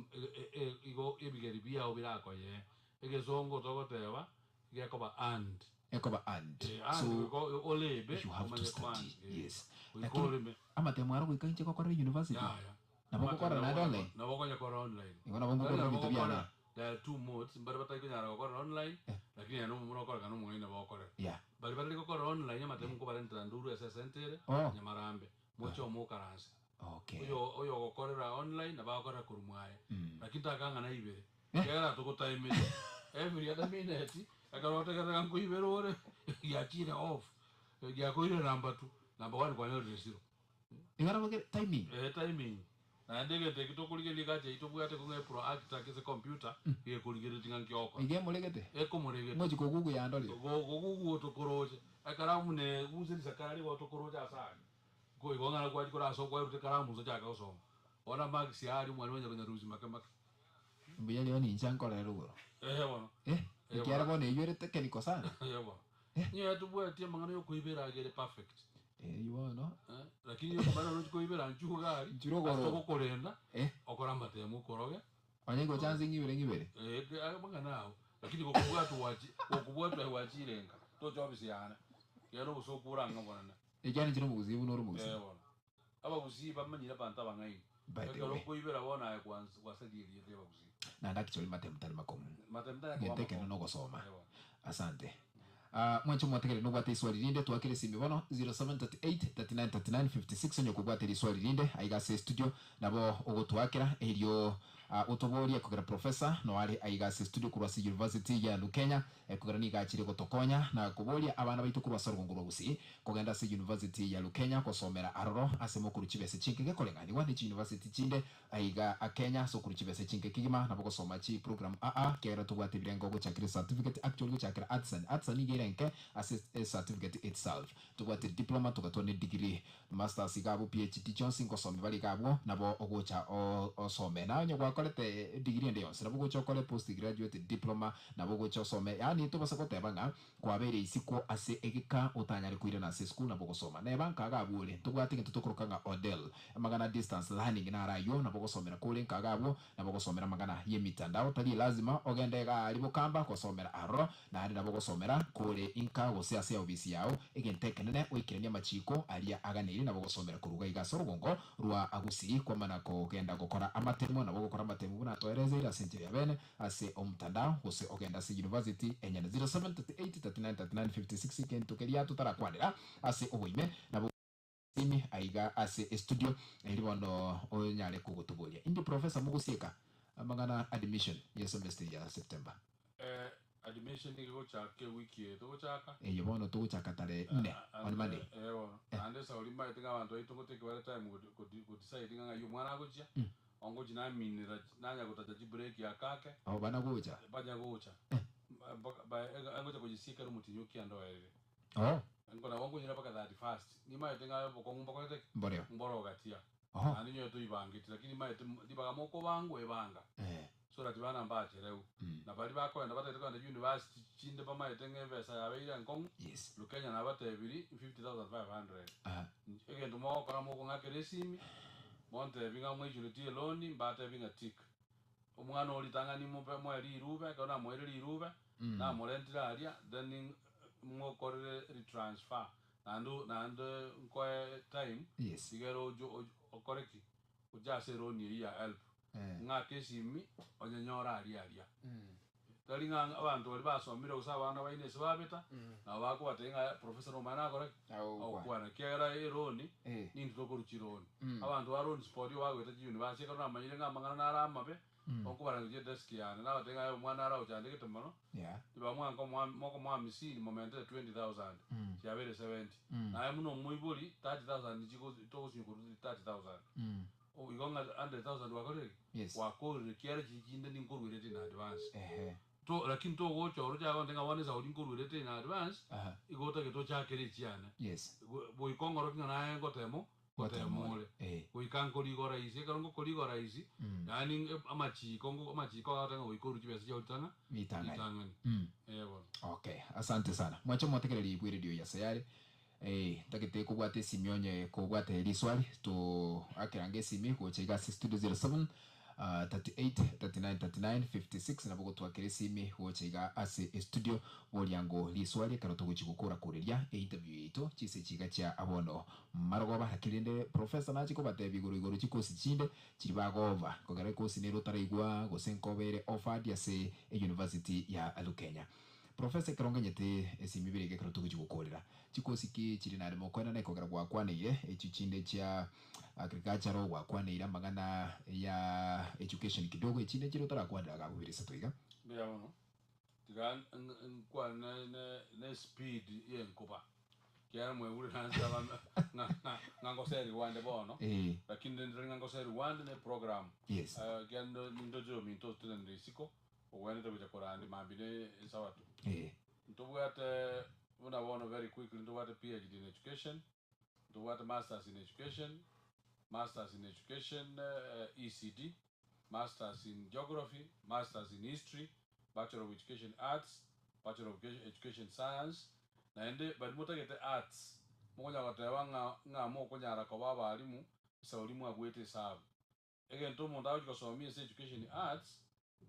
igo ebigeri biao birakoyee. Egesongo togoteba gekoba earned. Ekoba earned. Eh, earned So goika orebe you have to omanye koba study. earned. Eh, Yes. goika Lakini oreme. amatemo aro goika inche gokorera university. Yaya. Nabo ngokora naende online. Nabo okonya kora online. Igo nabo ngokora Nabo ebinto biane. gokora, there are two modes, mbare batari konyara gokora online, lakini aye nomomura okore kana omong'aini nabo okorera. Yeah. Baria batari gokora online amatemo nkobarentera nduru ase esenta ere, Oh. nyamarambe, moche omokaranse. Okay. Oyo oyo ogokorera online nabo agokorera korwa mwaye. Lakini takang'ana ibere. Ekiagera togotaimete every other minute, ekero otegerera nkoibera ore, giachire off, giakoire number two, number one kwanyorire zero. Igo nabo kere timing. Eh, timing. Naende egento eki tokorigereria egacha eyio tobwate kong'a eproactor gese computer, gekorigereria ng'a nki ogokora. Iga emoregete? Ekomoregete. Ngochi kogugu yandorire. Gogugu otokoroche, ekaramu ne guse risakara rigo otokoroche ase aria. Ko igo ng'a gwachia kore ase okwaerute ekaramu nse ochake gosoma. Bono amarks aria omwalimu onye konyarusia make make. Mbuya rirorio ninche nkorere rogoro. Eeh bono. Eh, ekiagera bono eyio ere technical sana. Eeh bono. Nigo tobwati amang'ana yokoibera iga ere perfect. Eyio bono. Eh, lakini yokomanya orochi koibera nchuo iga aria, Nchuro ase ogoro. togokorenda, Eh. okore amatemo okoroge. Onye gocha nse ng'ibere ng'ibere. Eh, ke- aye amang'ana ao. Lakini gokobwatwa gwachi gokobwatwa aye gwachire nka, tocha ofisi yane. Ekiagera obosoku orang'e bonene. Ekiagera inche nomogusii buna ore omogusii. Eh bono. Abagusii bamanyire abanto abang'aini. By the Ekero way. okoibera bono aye kwansa gwasaria erieta ri'abagusii. Naende actually matemu tari makong'u. Matemu tari akoba Gento ekero amakong'u. nogosoma. Eh bono. Asante. Ah, mwanche mwategereri nobwate iswali rinde twakere esimi bono 0738 39 39 56 onye kobwate riswali rinde aiga ase estudio nabo ogotwakera erio ah, otoborie kogera professor noare aiga ase estudio korwa ase university ya Lukenya Ekogera nigo achire gotokonya na koboria abana baito korwa ase orogongo rwa Gusii kogenda ase University ya Lukenya gosomera aroro ase mokorwa chibesa chinke gekoreng'anigwa ne chiuniversity chinde aiga Kenya ase okorwa chibesa chinke kegima nabo gosoma chi program aa ekiagera tobwate ebirengo gochakera ecertificate actually gochakera Artisan Artisan nigo ere enke ase ecertificate itself tobwate diploma togatwa ne degree masters iga abwo PhD chionsi ngosomi bare iga abwo nabo ogocha osome naye onye gwakora. okorete degree ende yonsi, nabo ogocha okore postgraduate diploma, nabo ogocha osome, yaani tobasa goteba ng'a kwabeire isiko ase egeka otanyare koirana ase esukuru nabo ogosoma. Neba nkaga abwo ore, ntobwate egento tokoroka ng'a ODEL, amang'ana distance learning naro aywo, nabo ogosomera kore nkaga abwo, nabo ogosomera amang'ana y'emitandao, tari lazima ogende iga aria bokamba gosomera aroro, Naende nabo ogosomera kore inka gose ase eofisi yao, egento ekenene oikeranie amachiiko aria aganeire nabo ogosomera korwa iga ase orogongo rwa Gusii kwamana kogenda gokora amatemo. Nabo ogokora amatemo buna atoerezeire ase enchera ya bene ase omtandao gose ogende ase university enyene 0738393956 egento keria totarakwanera ase oboime nabo Simi aiga ase estudio eri bono onyare kogotoboria. Indi professor mogosieka amang'ana admission ye semester ya September. Eh, admission nigo egochaka ewiki eye togochaka. Eye bono togochaka tarehe nne on Monday. Eh bono. Naende esauri mbaete ng'a abanto baito ngotake bare time go decide ng'a ng'ai omwana agochia, ongochia naminera nanya gotacha chibreak ake ake. Abo bana gocha. Banya gocha. Mpaka ngocha koyesieka ere omotienyi o kianda oerire. Oh. Nko nabo nkonyora mpaka 31st. Nimaete ng'a obokong'u mbokorete ki? Mboreo. Mboro gatia. Oho. Naende nyowe toibangeti, lakini nimaete ribaga mokobangwa ebanga. Eh. So that bana mbachereu. Na baria bakoenda batagete kogenda university chinde bamaete ng'a ebesa yabeire enkong'u, Yes. Lukenya nabatebirie 50,500. Aha. Egento mogokora mokong'akera esimi, montebi ng'a mwaichoretie eloni, mbatebi ng'a tick. Omwana o ritang'ani mobe moe rirube, ekero namoeire rirube, namorentire aria, then mokorere retransfer, naende naende nkoe time, Yes. igere oche okore ki? Oche ase eloni eyio ya help, ng'ake esimi onyenyore aria aria. Tari ng'a abanto baria basomire gose abana baino ase babeta, nabo bakobatebia ng'a professor nomanye nakore ki? Agokwana. Ekiagera eloni, nintwe tokorwa chiloni. Abanto ba loans board igo bagoeta chiuniversity ekero namanyire ng'a amang'ana naro amabe, nkobarangeria edesk yane, nabatebia ng'a aye omwana naro agochandegete mono, tibamwanka mokomoa hamsini momentere 20,000, chiabeire 70. Naye buna omoibori, 30,000 chigo togosinywa korwa 30,000. Igo ng'a 100,000 gwakorire ki? Yes. Gwakorire ekiagera chiria chinde ninkoruerete in advance. Ehe. To lakini togocha oroche agonte ng'a bono esauri nkoruerete in advance, Aha. igo otagete ochakere echiane. Yes. Goika ong'oroki ng'a naye ngotemo, Ngotema ngotema ore. ore. Eh. Goika nkorigora isi, ekero ngokorigora isi, yaani amachiko ngo amachiko agoteba ng'a goika orue chibesa chiao ritang'a Ritang'ani. ritang'ani. Eh bono. Okay, asante sana. Mwanche motegereri bwe radio ya Sayare. Eh, ntagete kobwata esimi onye kobwate riswali to akerange esimi gocha iga ase studio 07 38 39 39 56 nabo gotwakera esimi gocha iga ase estudio boriango riswali ekero togochi gokora koreria einterview yaito chise chiga chia abono marogoba. Lakini rende professor nachi kobatebia igoro igoro chikosi chinde chiri bagova kogera ekosi nere otaraigwa gose nkoba ere offered ase euniversity ya Lukenya. Professor ekero nganyete esimi ibere iga ekero togochi gokorera, chikosi ki chiri naende mokoenana ekogera gwakwaneire echio chinde chia agricultural gwakwaneire amang'ana ya education kidogo echinde chire otarakwanera iga abwo bire isato iga. Mbuya mono, tiga nkwane ne ne speed ye enkoba, ekiagera mwaigure nanche aba ng'a ng'a ng'a ngoserigwa ande bono, Eh. lakini rende tari ng'a ngoserigwa ande ne program. Yes. Ekiagera nindoche ominto otenenire isiko. Ogwenerete gocha korandi mambia ne esabato. Eh. Ntobwate buna bono very quickly ntobwate PhD in education, ntobwate masters in education, masters in education ECD, masters in geography, masters in history, bachelor of education arts, bachelor of education science, naende baria motagete arts mokonyara goteba ng'a ng'a mokonyara koba abalimu esauri mwabuete esabu. Egento omonto agochia gosomia ase education arts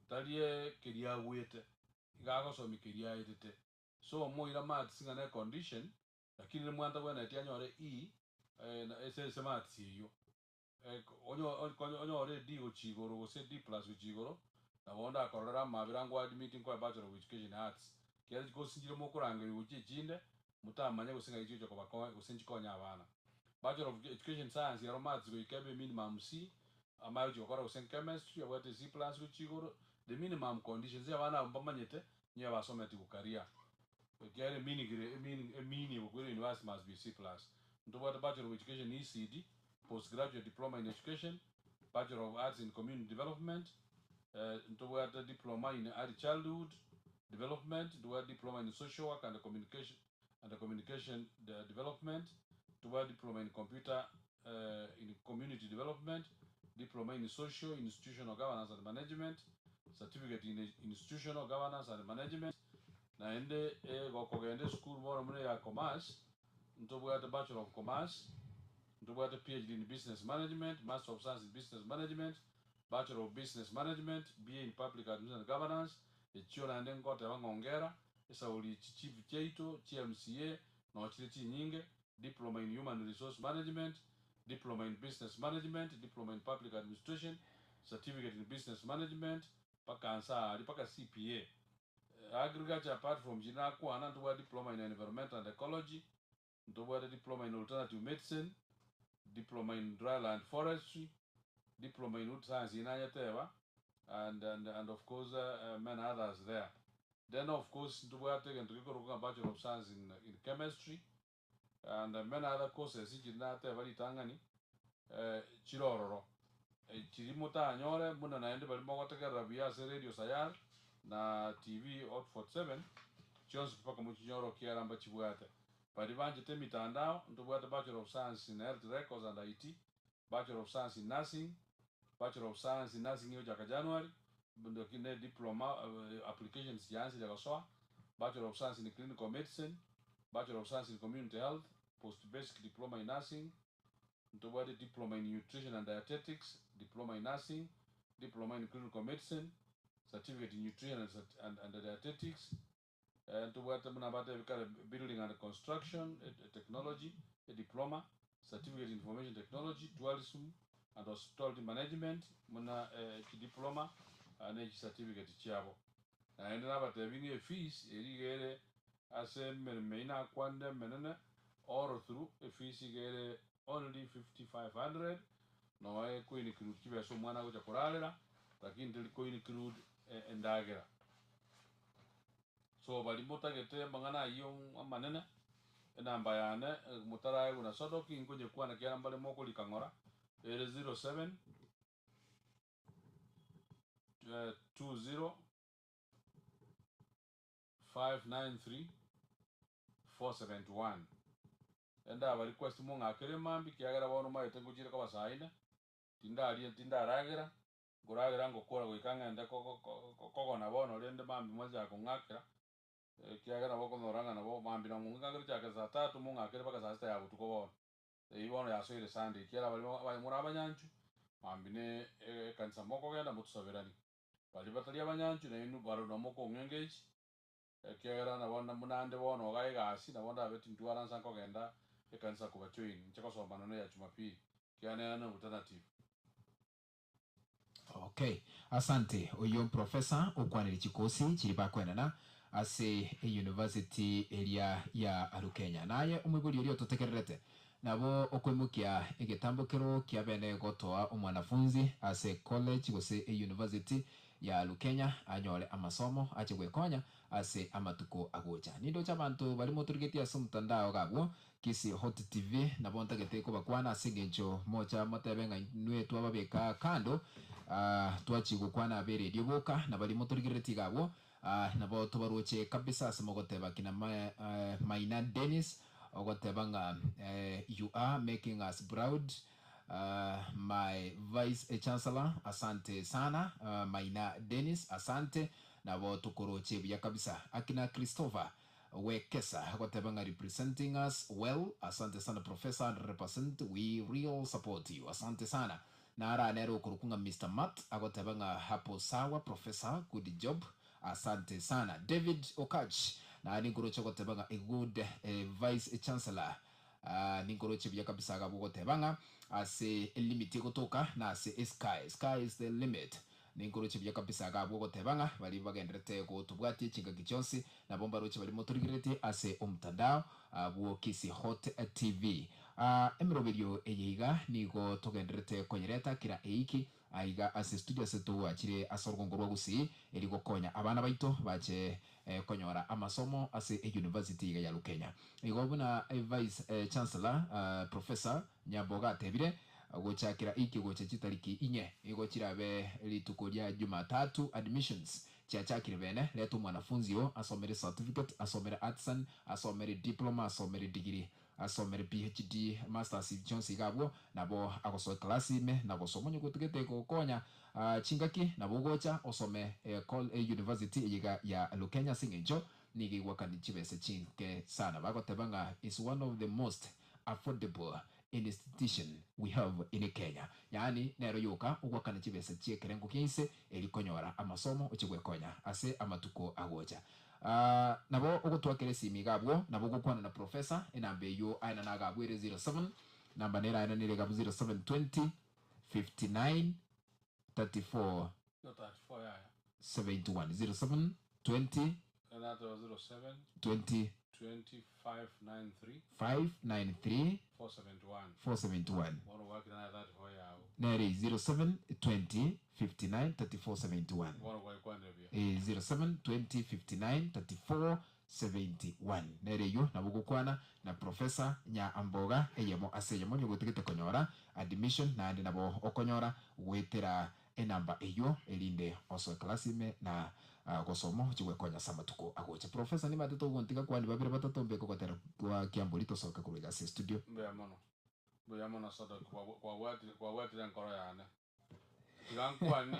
tari keria agwete, iga agosomia keria aetete. So omoira maths ng'a ne condition, lakini rende mwana tabwenereti anyore E ase ase maths eyio. Onyore D gochia igoro gose D plus gochia igoro, nabo onde akororera amabera ango admit nkoe bachelor of education arts. Ekiagera chikosi nchire mokorangeria gochia echinde, motamanye gose ng'ai chigocha kobakonya gose nchikonye abana. Bachelor of Education Science ero maths goika ebe minimum C, amaye gochia gokora gose chemistry abwate C plus gochia igoro, the minimum conditions abana abwo mbamanyete nigo basometi gokaria. Ekiagera emeaning ere emeaning egokwera university must be C plus. Ntobwate Bachelor of Education ECD, Postgraduate Diploma in Education, Bachelor of Arts in Community Development, ntobwate Diploma in Early Childhood Development, ntobwate Diploma in Social Work and Communication and Communication Development, ntobwate Diploma in Computer in Community Development, Diploma in Social Institutional Governance and Management, Certificate in Institutional Governance and Management, naende gokogenda esukuru bono buna eya Commerce, ntobwate Bachelor of Commerce, ntobwate PhD in Business Management, Master of Science in Business Management, Bachelor of Business Management, BA in Public Administration and Governance, echio naende ngoteba ng'a ongera, esauri echi chief chiaito chia MCA noo chire chinyinge, Diploma in Human Resource Management, Diploma in Business Management, Diploma in Public Administration, Certificate in Business Management, mpaka nse aaria mpaka CPA. Agriculture apart from chiria nakwana, ntobwate Diploma in Environment and Ecology, ntobwate Diploma in Alternative Medicine, Diploma in Dryland Forestry, Diploma in Wood Science eyio nanyeteba, and and and of course many others there. Then of course ntobwate egento gekorokwa ng'a Bachelor of Science in in Chemistry, and many other courses chiri nateba ritang'ani chire ororo. Chiri motanyore buna naende baria mogotegerera buya ase Radio Sayar na TV Hot 47 chionsi mpaka mochinyore okiara mbachibwate. Baria banchete emitandao ntobwate Bachelor of Science in Health Records and IT, Bachelor of Science in Nursing, Bachelor of Science in Nursing egochaka January, ne diploma applications chiansire gosoa, Bachelor of Science in Clinical Medicine, Bachelor of Science in Community Health, Post Basic Diploma in Nursing, ntobwate Diploma in Nutrition and Dietetics, Diploma in Nursing, Diploma in Clinical Medicine, Certificate in Nutrition and, and, and Dietetics, ntobwate buna batebie kare Building and Construction Technology, a diploma, Certificate in Information Technology, Tourism and Hospitality Management, buna chidiploma ne chicertificate chiabo. Naende nabatebi ng'a efees eria iga ere ase emeremo eyio nakwanire emenene all through, efees iga ere only 5500, noe ekoinclude chibesa omwana agocha korarera, lakini teri koinclude endagera. So baria motagete amang'ana ayio amanene, enamba yane motaraegwe na Sadoki nkonyekwana ekiagera mbare mokorika ng'ora, ere 07 20 593 471. Endaba request mong'akere mambia ekiagera bono omanyete ngochire koba saa ine, tindaria tindaragera, Nkoragera ngokora goika ng'ende kogona bono, rende mambia mwanchake kong'akera, ekiagera nabo okonyora ng'a nabo mambia na mong'akere gochakera saa tatu mong'akere mpaka saa sita ya botuko bono. Eyio bono yasoire Sunday, ekiagera baria abaye more abanyanchu, mambia ne ekanisa mokogenda motusaberanie. Baria batari abanyanchu nainwe barabwo nabo mokong'engage, ekiagera nabo buna ande bono iga egasi, nabo ndabe tintwara nsa nkogenda ekanisa kobajoin, inche gosoma nonya ya Jumapili, ekiagera nere ne alternative. Okay, asante. Oyio mprofesa okwanire chikosi chiria bakoenana ase eyunivasiti eria ya Rukenya. Naye omoibori oria ototegererete, nabo okoimokia egetambokero kia bene gotoa omwanafunzi ase college gose eyunivasiti ya Rukenya anyore amasomo ache gwekonya ase amatuko agocha. Nindoche abanto baria motorigetie ase omotandao iga abwo Kisii Hot TV nabo ntagete kobakwana ase engencho mocha motebe ng'a inwe twababeka kando twachia gokwana abe eredio boka na baria motorigereretie iga abwo nabo tobaroche kabisa ase mogoteba kina Maina Dennis ogoteba ng'a you are making us proud my vice chancellor asante sana Maina Dennis asante nabo tokoroche buya kabisa akina Christopher Wekesa agoteba ng'a representing us well asante sana professor 100% we real support you asante sana. Nara nere okorokwa ng'a Mister Matt agoteba ng'a hapo sawa professor good job asante sana. David Okatch naye ninkoroche ogoteba ng'a a good vice chancellor ninkoroche buya kabisa iga abwo ogoteba ng'a ase elimit egotoka na ase esky sky is the limit Ninkoroche buya kabisa iga abwo ogoteba ng'a baria bagendererete gotobwatia chingaki chionsi nabo mbaroche baria motorigereretie ase omotandao bwo Kisii Hot TV. Emeroberio eye iga nigo togendererete koyereta kera eiki aiga ase studio ase togwachire ase orogongo rwa Gusii eri gokonya abana baito bache konyora amasomo ase eyunivasiti iga ya Lukenya. Igo buna Vice Chancellor Professor Nyamboga atebire, Gochakera iki gocha chitariki inye nigo chirabe rituko ria Jumatatu admissions chiachakire bene, reta omwanafunzi oo asomere certificate, asomere artisan, asomere diploma, asomere degree. Asomere PHD, masters chionsi iga abwo, nabo agosoa eclass ime na gosoma onye gotugete gokonya chingaki nabo ogocha osome university eye iga ya Lukenya ase eng'encho nigo egwakani chibesa chinke sana bagoteba ng'a is one of the most affordable institution we have in Kenya yaani nero yoka ogwakana chibesa chiekerengo kia inse eri konyora amasomo oche gwekonya ase amatuko agocha. Nabo ogotwakera esimi iga abwo, nabo ogokwana na professor, enamba eyio aenane iga abwo ere 07, namba nere aenanire iga abwo 07 20 59 34 No 34 yaya. 71 07 20 Nateba 07 20 20 593 593 471. 471. Bono gwakire naye 34 yago. Nere 07 20 59 34 71. Bono gwaikwanire buya. 07 20 59 34 71 nere eywo nabo ogokwana na Professor Nyamboga eyemo ase eyemo onye gotigete konyora admission naende nabo okonyora goetera enamba eywo erinde osoe class ime na gosoma oche gwekonya ase amatuko agocha. Professor nimanyete togontiga kwani babere batato mbeke ogotera kwa Kiambori tosoke korwa iga ase studio. Mbuya mono. Mbuya mono Sadoki kwabwatire enkoro yane. Tiga nkwanie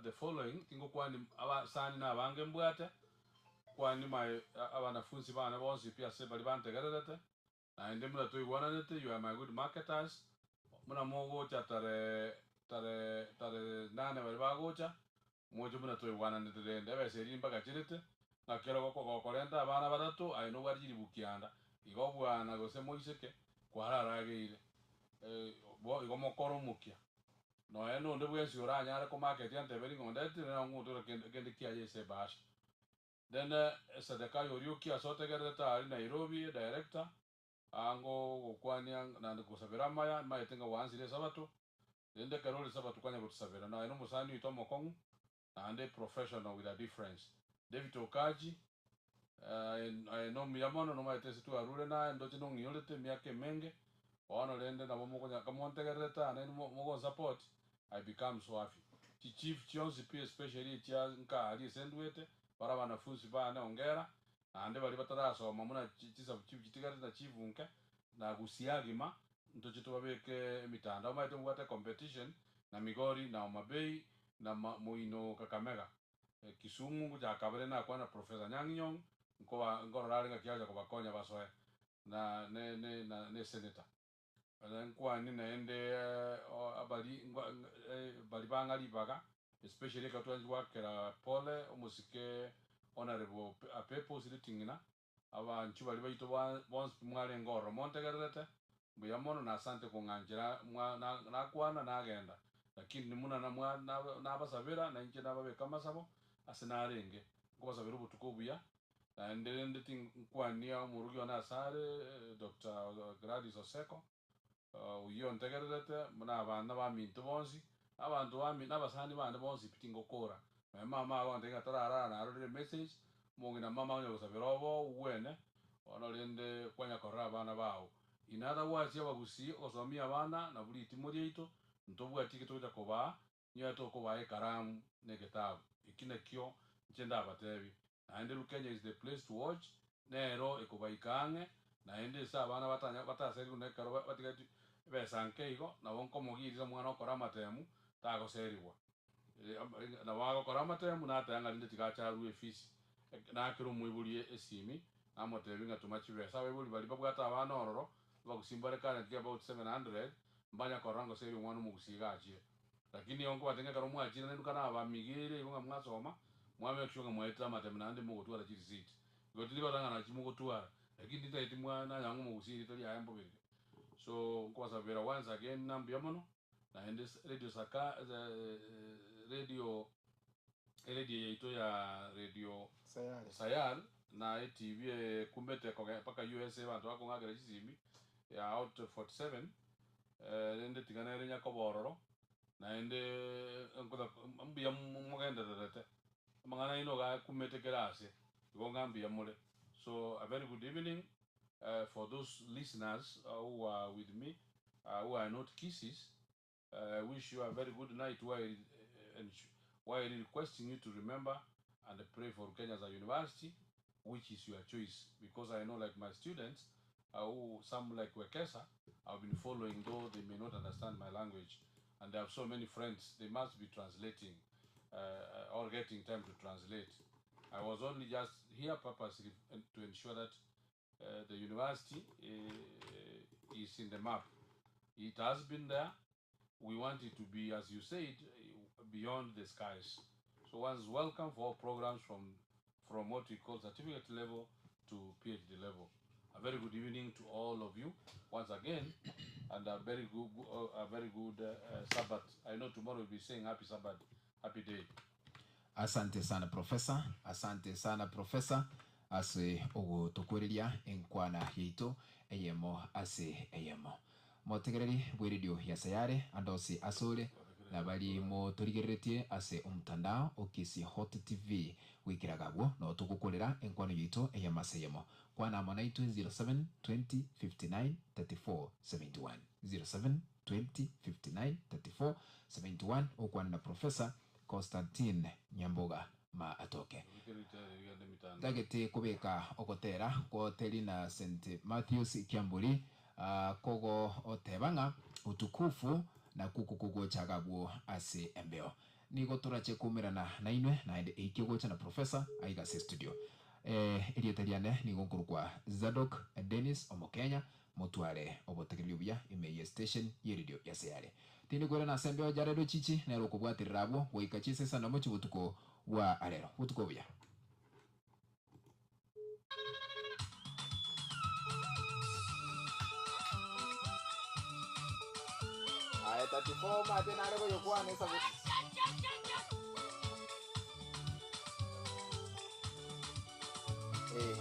the following, tingokwani abasani na abange mbwate, nkwani my abanafunsi bane bonsi pi ase baria bantegererete, naende buna toigwananete you are my good marketers, buna mogocha tarehe tarehe tarehe nane baria bagocha, moche buna toigwananete rende ebesa eria mbagacherete, ng'a kero gokorenta abana batato aye nobwate chilifu kianda, igo bwana gose moiseke kwararageire. Igo mokore omokia. Nonya nonde bwensi oranyare komarket anteberi ng'a ondetire nabo ngotwara kende kende kiaye ase ebahasha. Then Sedekia oria okia ase otegererete aria Nairobi director ango gokwania naende gosabera amaya maete ng'a gwansire esabato rende ekero ore esabato kwanya gotusabera naye na omosani oito omokong'u naende professional with a difference. David Okaji aye nomuya mono nomaete ase twarure naye ndoche nong'iyorete emiaka emenge bono rende nabo mokonya kamontegererete aa naende mogonsupport I become so happy. Chichief chionsi pi especially echia nka aria ase ndwete bare abanafunsi bane ongera naende baria batarasoma buna chisabu chief chitigarete na chief nke na gusii agima ntoche tobabeke emitandao omanyete mobwate competition na Migori na Homa Bay na Moino Kakamega Kisumu ngochaka bare nakwana Professor Anyang' Nyong'o nkoba nkorora are ng'aki agocha kobakonya basoe na ne ne na ne senator. Nkwane naende abari bari bang'a ribaga especially ekero twanchire goakera pole omosike Honourable Apepo Siriting'ina, abanchwa baria baito bonsi pi mwarenge ororo montegererete, mbuya mono na asante kong'anchera nakwana nagenda, lakini buna nabasabera nainche nababeka amasabo ase narenge, nkobasabera obotuko obuya, naende rende tinkwania omorugi one asare Doctor Gladys Oseko, oyio ontegererete buna abana baminto bonsi, abanto bami nabasani bane bonsi pi tingokora. Nonya mama agontebia ng'a tararara narorire emessage, omong'ina mama onya gosabera obo ogwene, bono rende kwanya korora abana bao. In other words abagusii ogosomia abana nabwo ritimo riaito, ntobwati eki togocha kobaa, nigo tokobaa ekaramu na egetabu. Eki nakio inche ndabatebie. Naende Lukenya is the place to watch, nero ekobaika ang'e, naende ase abana batanya bataserigwe na ekero batigaeti ebesa nke igo, nabo nkomogirira omwana okora amatemu, tagoserigwa. Nabo agokora amatemu nateba ng'a rinde tiga ache arue efees, nakere omoibori esimi, namotebia ng'a toma chibesa, abaibori baria babwate abana ororo, abagusii mbare currently about 700, mbanya korora ngoseria omwana omogusii iga achire. Lakini igo nkobatebia ng'a ekero mwachire naende kana abamigeire igo ng'a mwasoma, mwa make sure ng'a mwaetire amatemu naende mogotwara chireceipt. Igo tindi goteba ng'a nachi mogotwara, lakini tintageti mwa nanyora ng'a omogusii erieta riaye mbobe riria. So nkobasabera once again na mbuya mono, naende radio saka radio eradio yaito ya radio Sayari. Sayar na eTV ekumete koge mpaka USA abanto bakong'akera chisimi ya out 47 rende tiga nere nyakoba ororo naende mbuya mogendererete amang'ana aino iga akumete kera ase igo ng'a mbuya more. So a very good evening for those listeners who are with me who are not Kisiis I wish you a very good night while while requesting you to remember and pray for Kenya as a university which is your choice because I know like my students. who some like Wekesa have been following though they may not understand my language and they have so many friends they must be translating or getting time to translate. I was only just here purposely to ensure that the university is in the map. It has been there. We want it to be, as you said, beyond the skies. So one's welcome for all programs from what we call certificate level to PhD level. A very good evening to all of you once again, and a very good, a very good Sabbath. I know tomorrow we'll be saying happy Sabbath, happy day. Asante sana professor, asante sana professor ase ogotokoreria enkwana yaito eyemo ase eyemo. Motegereri bwe radio ya Sayare andosi asore na bari motorigereretie ase omotandao o Kisii Hot TV gwikeraga abwo no togokorera enkwano yaito eyemo ase eyemo. Kwana amo naintwe 07 20 59 34 71 07 20 59 34 71 okwana na Professor Constantine Nyamboga ma atoke. Ntagete kobeka ogotera gwoteri na St Matthews Kiamburi kogo oteba ng'a utukufu na kuku kogochaga abwo ase embeo. Nigo torache koumerana nainwe naende eikio gocha na Professor aiga ase studio. Eh, erieta riane nigo nkorokwa Zadok Dennis Omokenya motware obotegereri obuya ime ye station ye radio ya Sayare. Tindi kwerana ase embeo Jared Ochichi nere okobwaterera abwo goika chisesa namo chibotuko bwa arero. Botuko obuya. Aye 34 mate nare goyokwana esabu. Eh.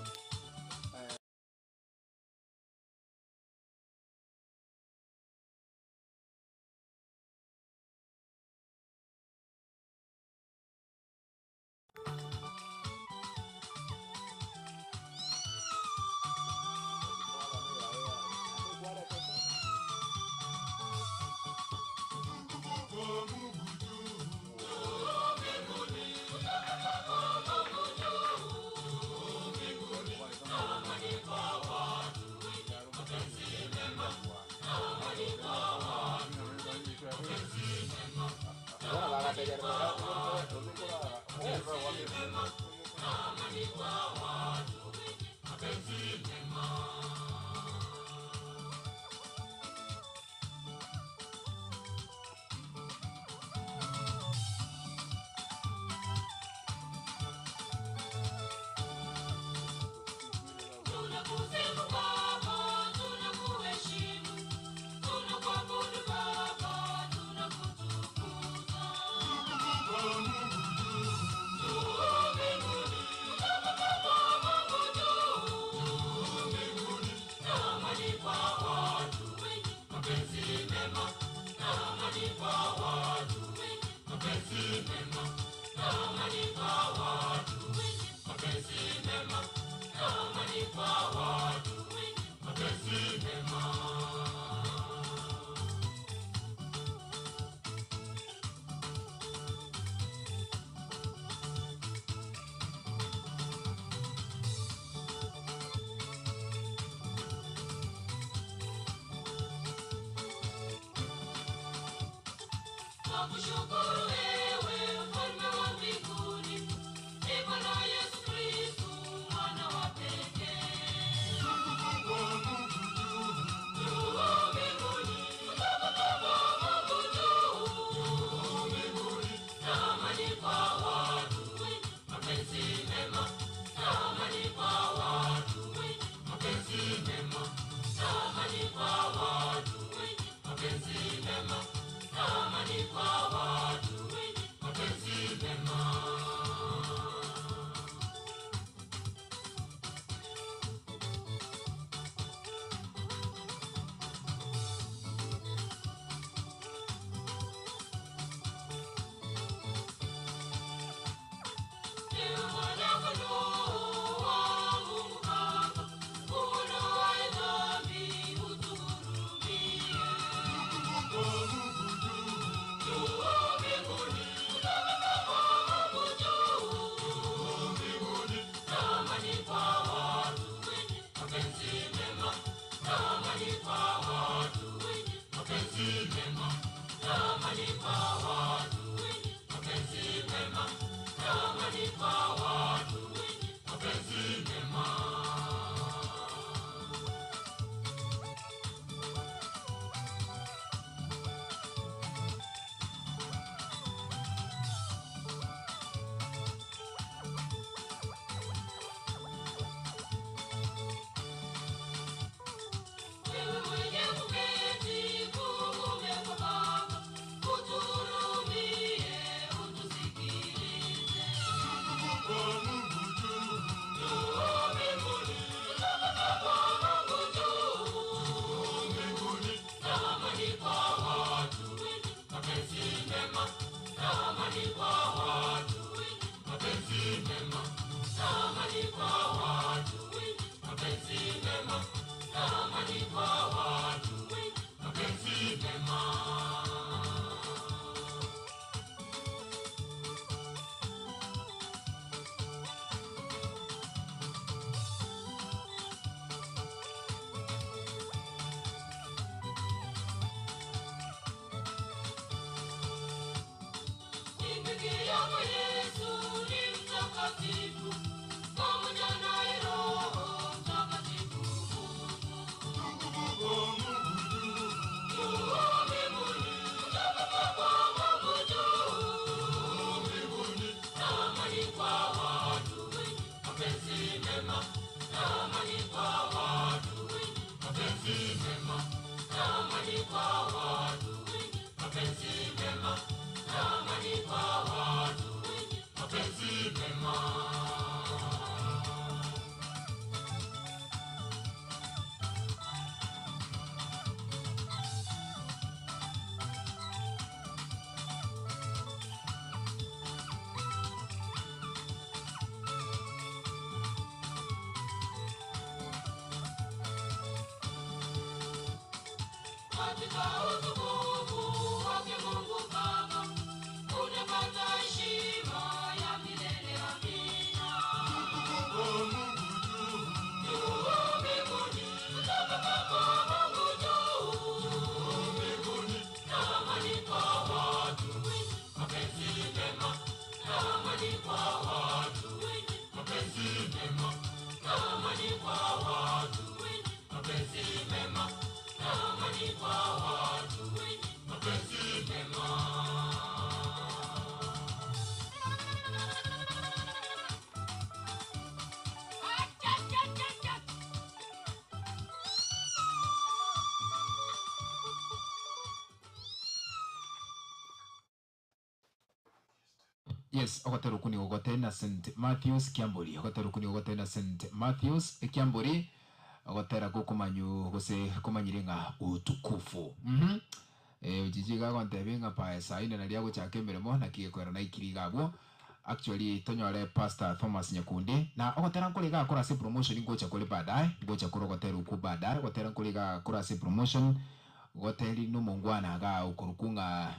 Tunakusifu Baba, tunakuheshimu, tunakuabudu Baba, tunakutukuza. Juu mbinguni, utukufu wa Mungu juu mbinguni, na amani kwa watu wenye mapenzi mema, na amani kwa watu wenye mapenzi mema, na amani kwa watu wenye mapenzi mema, na amani kwa watu wenye mapenzi mema. Twakushukuru ewe mfalme wa mbinguni, e Bwana Yesu Kristu, mwana wa pekee. Juu mbinguni, utukufu wa Mungu juu mbinguni, na amani kwa watu wenye mapenzi mema, na amani kwa watu wenye mapenzi mema, na amani kwa watu wenye mapenzi mema, na amani kwa watu wenye Ni peke yako Yesu ni mtakatifu, pamoja naye Roho Mtakatifu Mungu. Juu mbinguni, utukufu kwa Mungu juu mbinguni, na amani kwa watu wenye mapenzi mema, na amani kwa watu wenye mapenzi mema, na amani kwa watu wenye mapenzi mema, na amani kwa watu wenye mapenzi mema. Katika utukufu wake Mungu Baba, unapata heshima ya milele. Amina. Juu mbinguni, utukufu kwa Mungu juu mbinguni, na amani kwa watu wenye mapenzi mema, na amani kwa watu wenye mapenzi mema, na amani kwa watu wenye mapenzi mema, na amani kwa watu wenye mapenzi mema. Yes, ogotera okwo nigo gote na St Matthews Kiambori, ogotera okwo nigo gote na St Matthews Kiambori, ogotera gokomanyu gose komanyire ng'a utukufu. Ojiji iga agontebia ng'a pae saa ine naria agochaka emeremo naki gekoera naikire iga abwo. Actually tonyore Pastor Thomas Nyakundi na ogotera nkore iga akore ase promotion ngocha kore baadaye, ngocha kore ogotera okwo baadaye, ogotera nkore iga akore ase promotion, goteri na omongwana iga okorokwa ng'a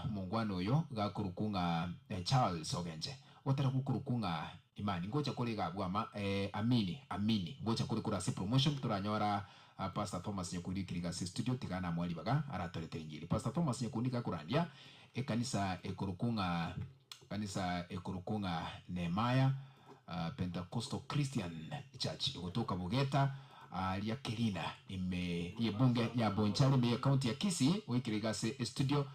omongwana oyo iga akorokwa ng'a Charles Ogenche, ogotera gokorokwa ng'a Imani, ngocha kore iga abwo ama Amini, Amini, ngocha kore kore ase promotion toranyora Pastor Thomas Nyakundi ekero iga ase studio tiga namoa ribaga aratorete enchiri. Pastor Thomas Nyakundi iga akorandia ekanisa ekorokwa ng'a kanisa ekorokwa ng'a Nehemiah Pentecostal Christian Church egotoka Bogeta aria Kerina ime y'ebunge ya Bonchari ime y'ecounty ya Kisii goikera iga ase estudio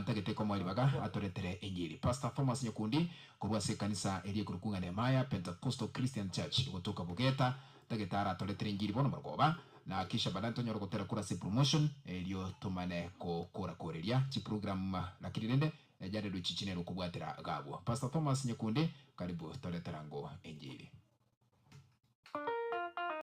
ntagete komoa ribaga atoretere enchiri. Pastor Thomas Nyakundi korwa ase ekanisa eria ekorokwa ng'a Nehemiah Pentecostal Christian Church egotoka Bogeta ntagete aratoretere enchiri bono marogoba na kisha baadaye tonyore gotera kore ase promotion erio tomane kokorakoreria chiprogram lakini rende Jared Ochichi nere okobwatera gabwo. Pastor Thomas Nyakundi karibu toretera ngo enchiri.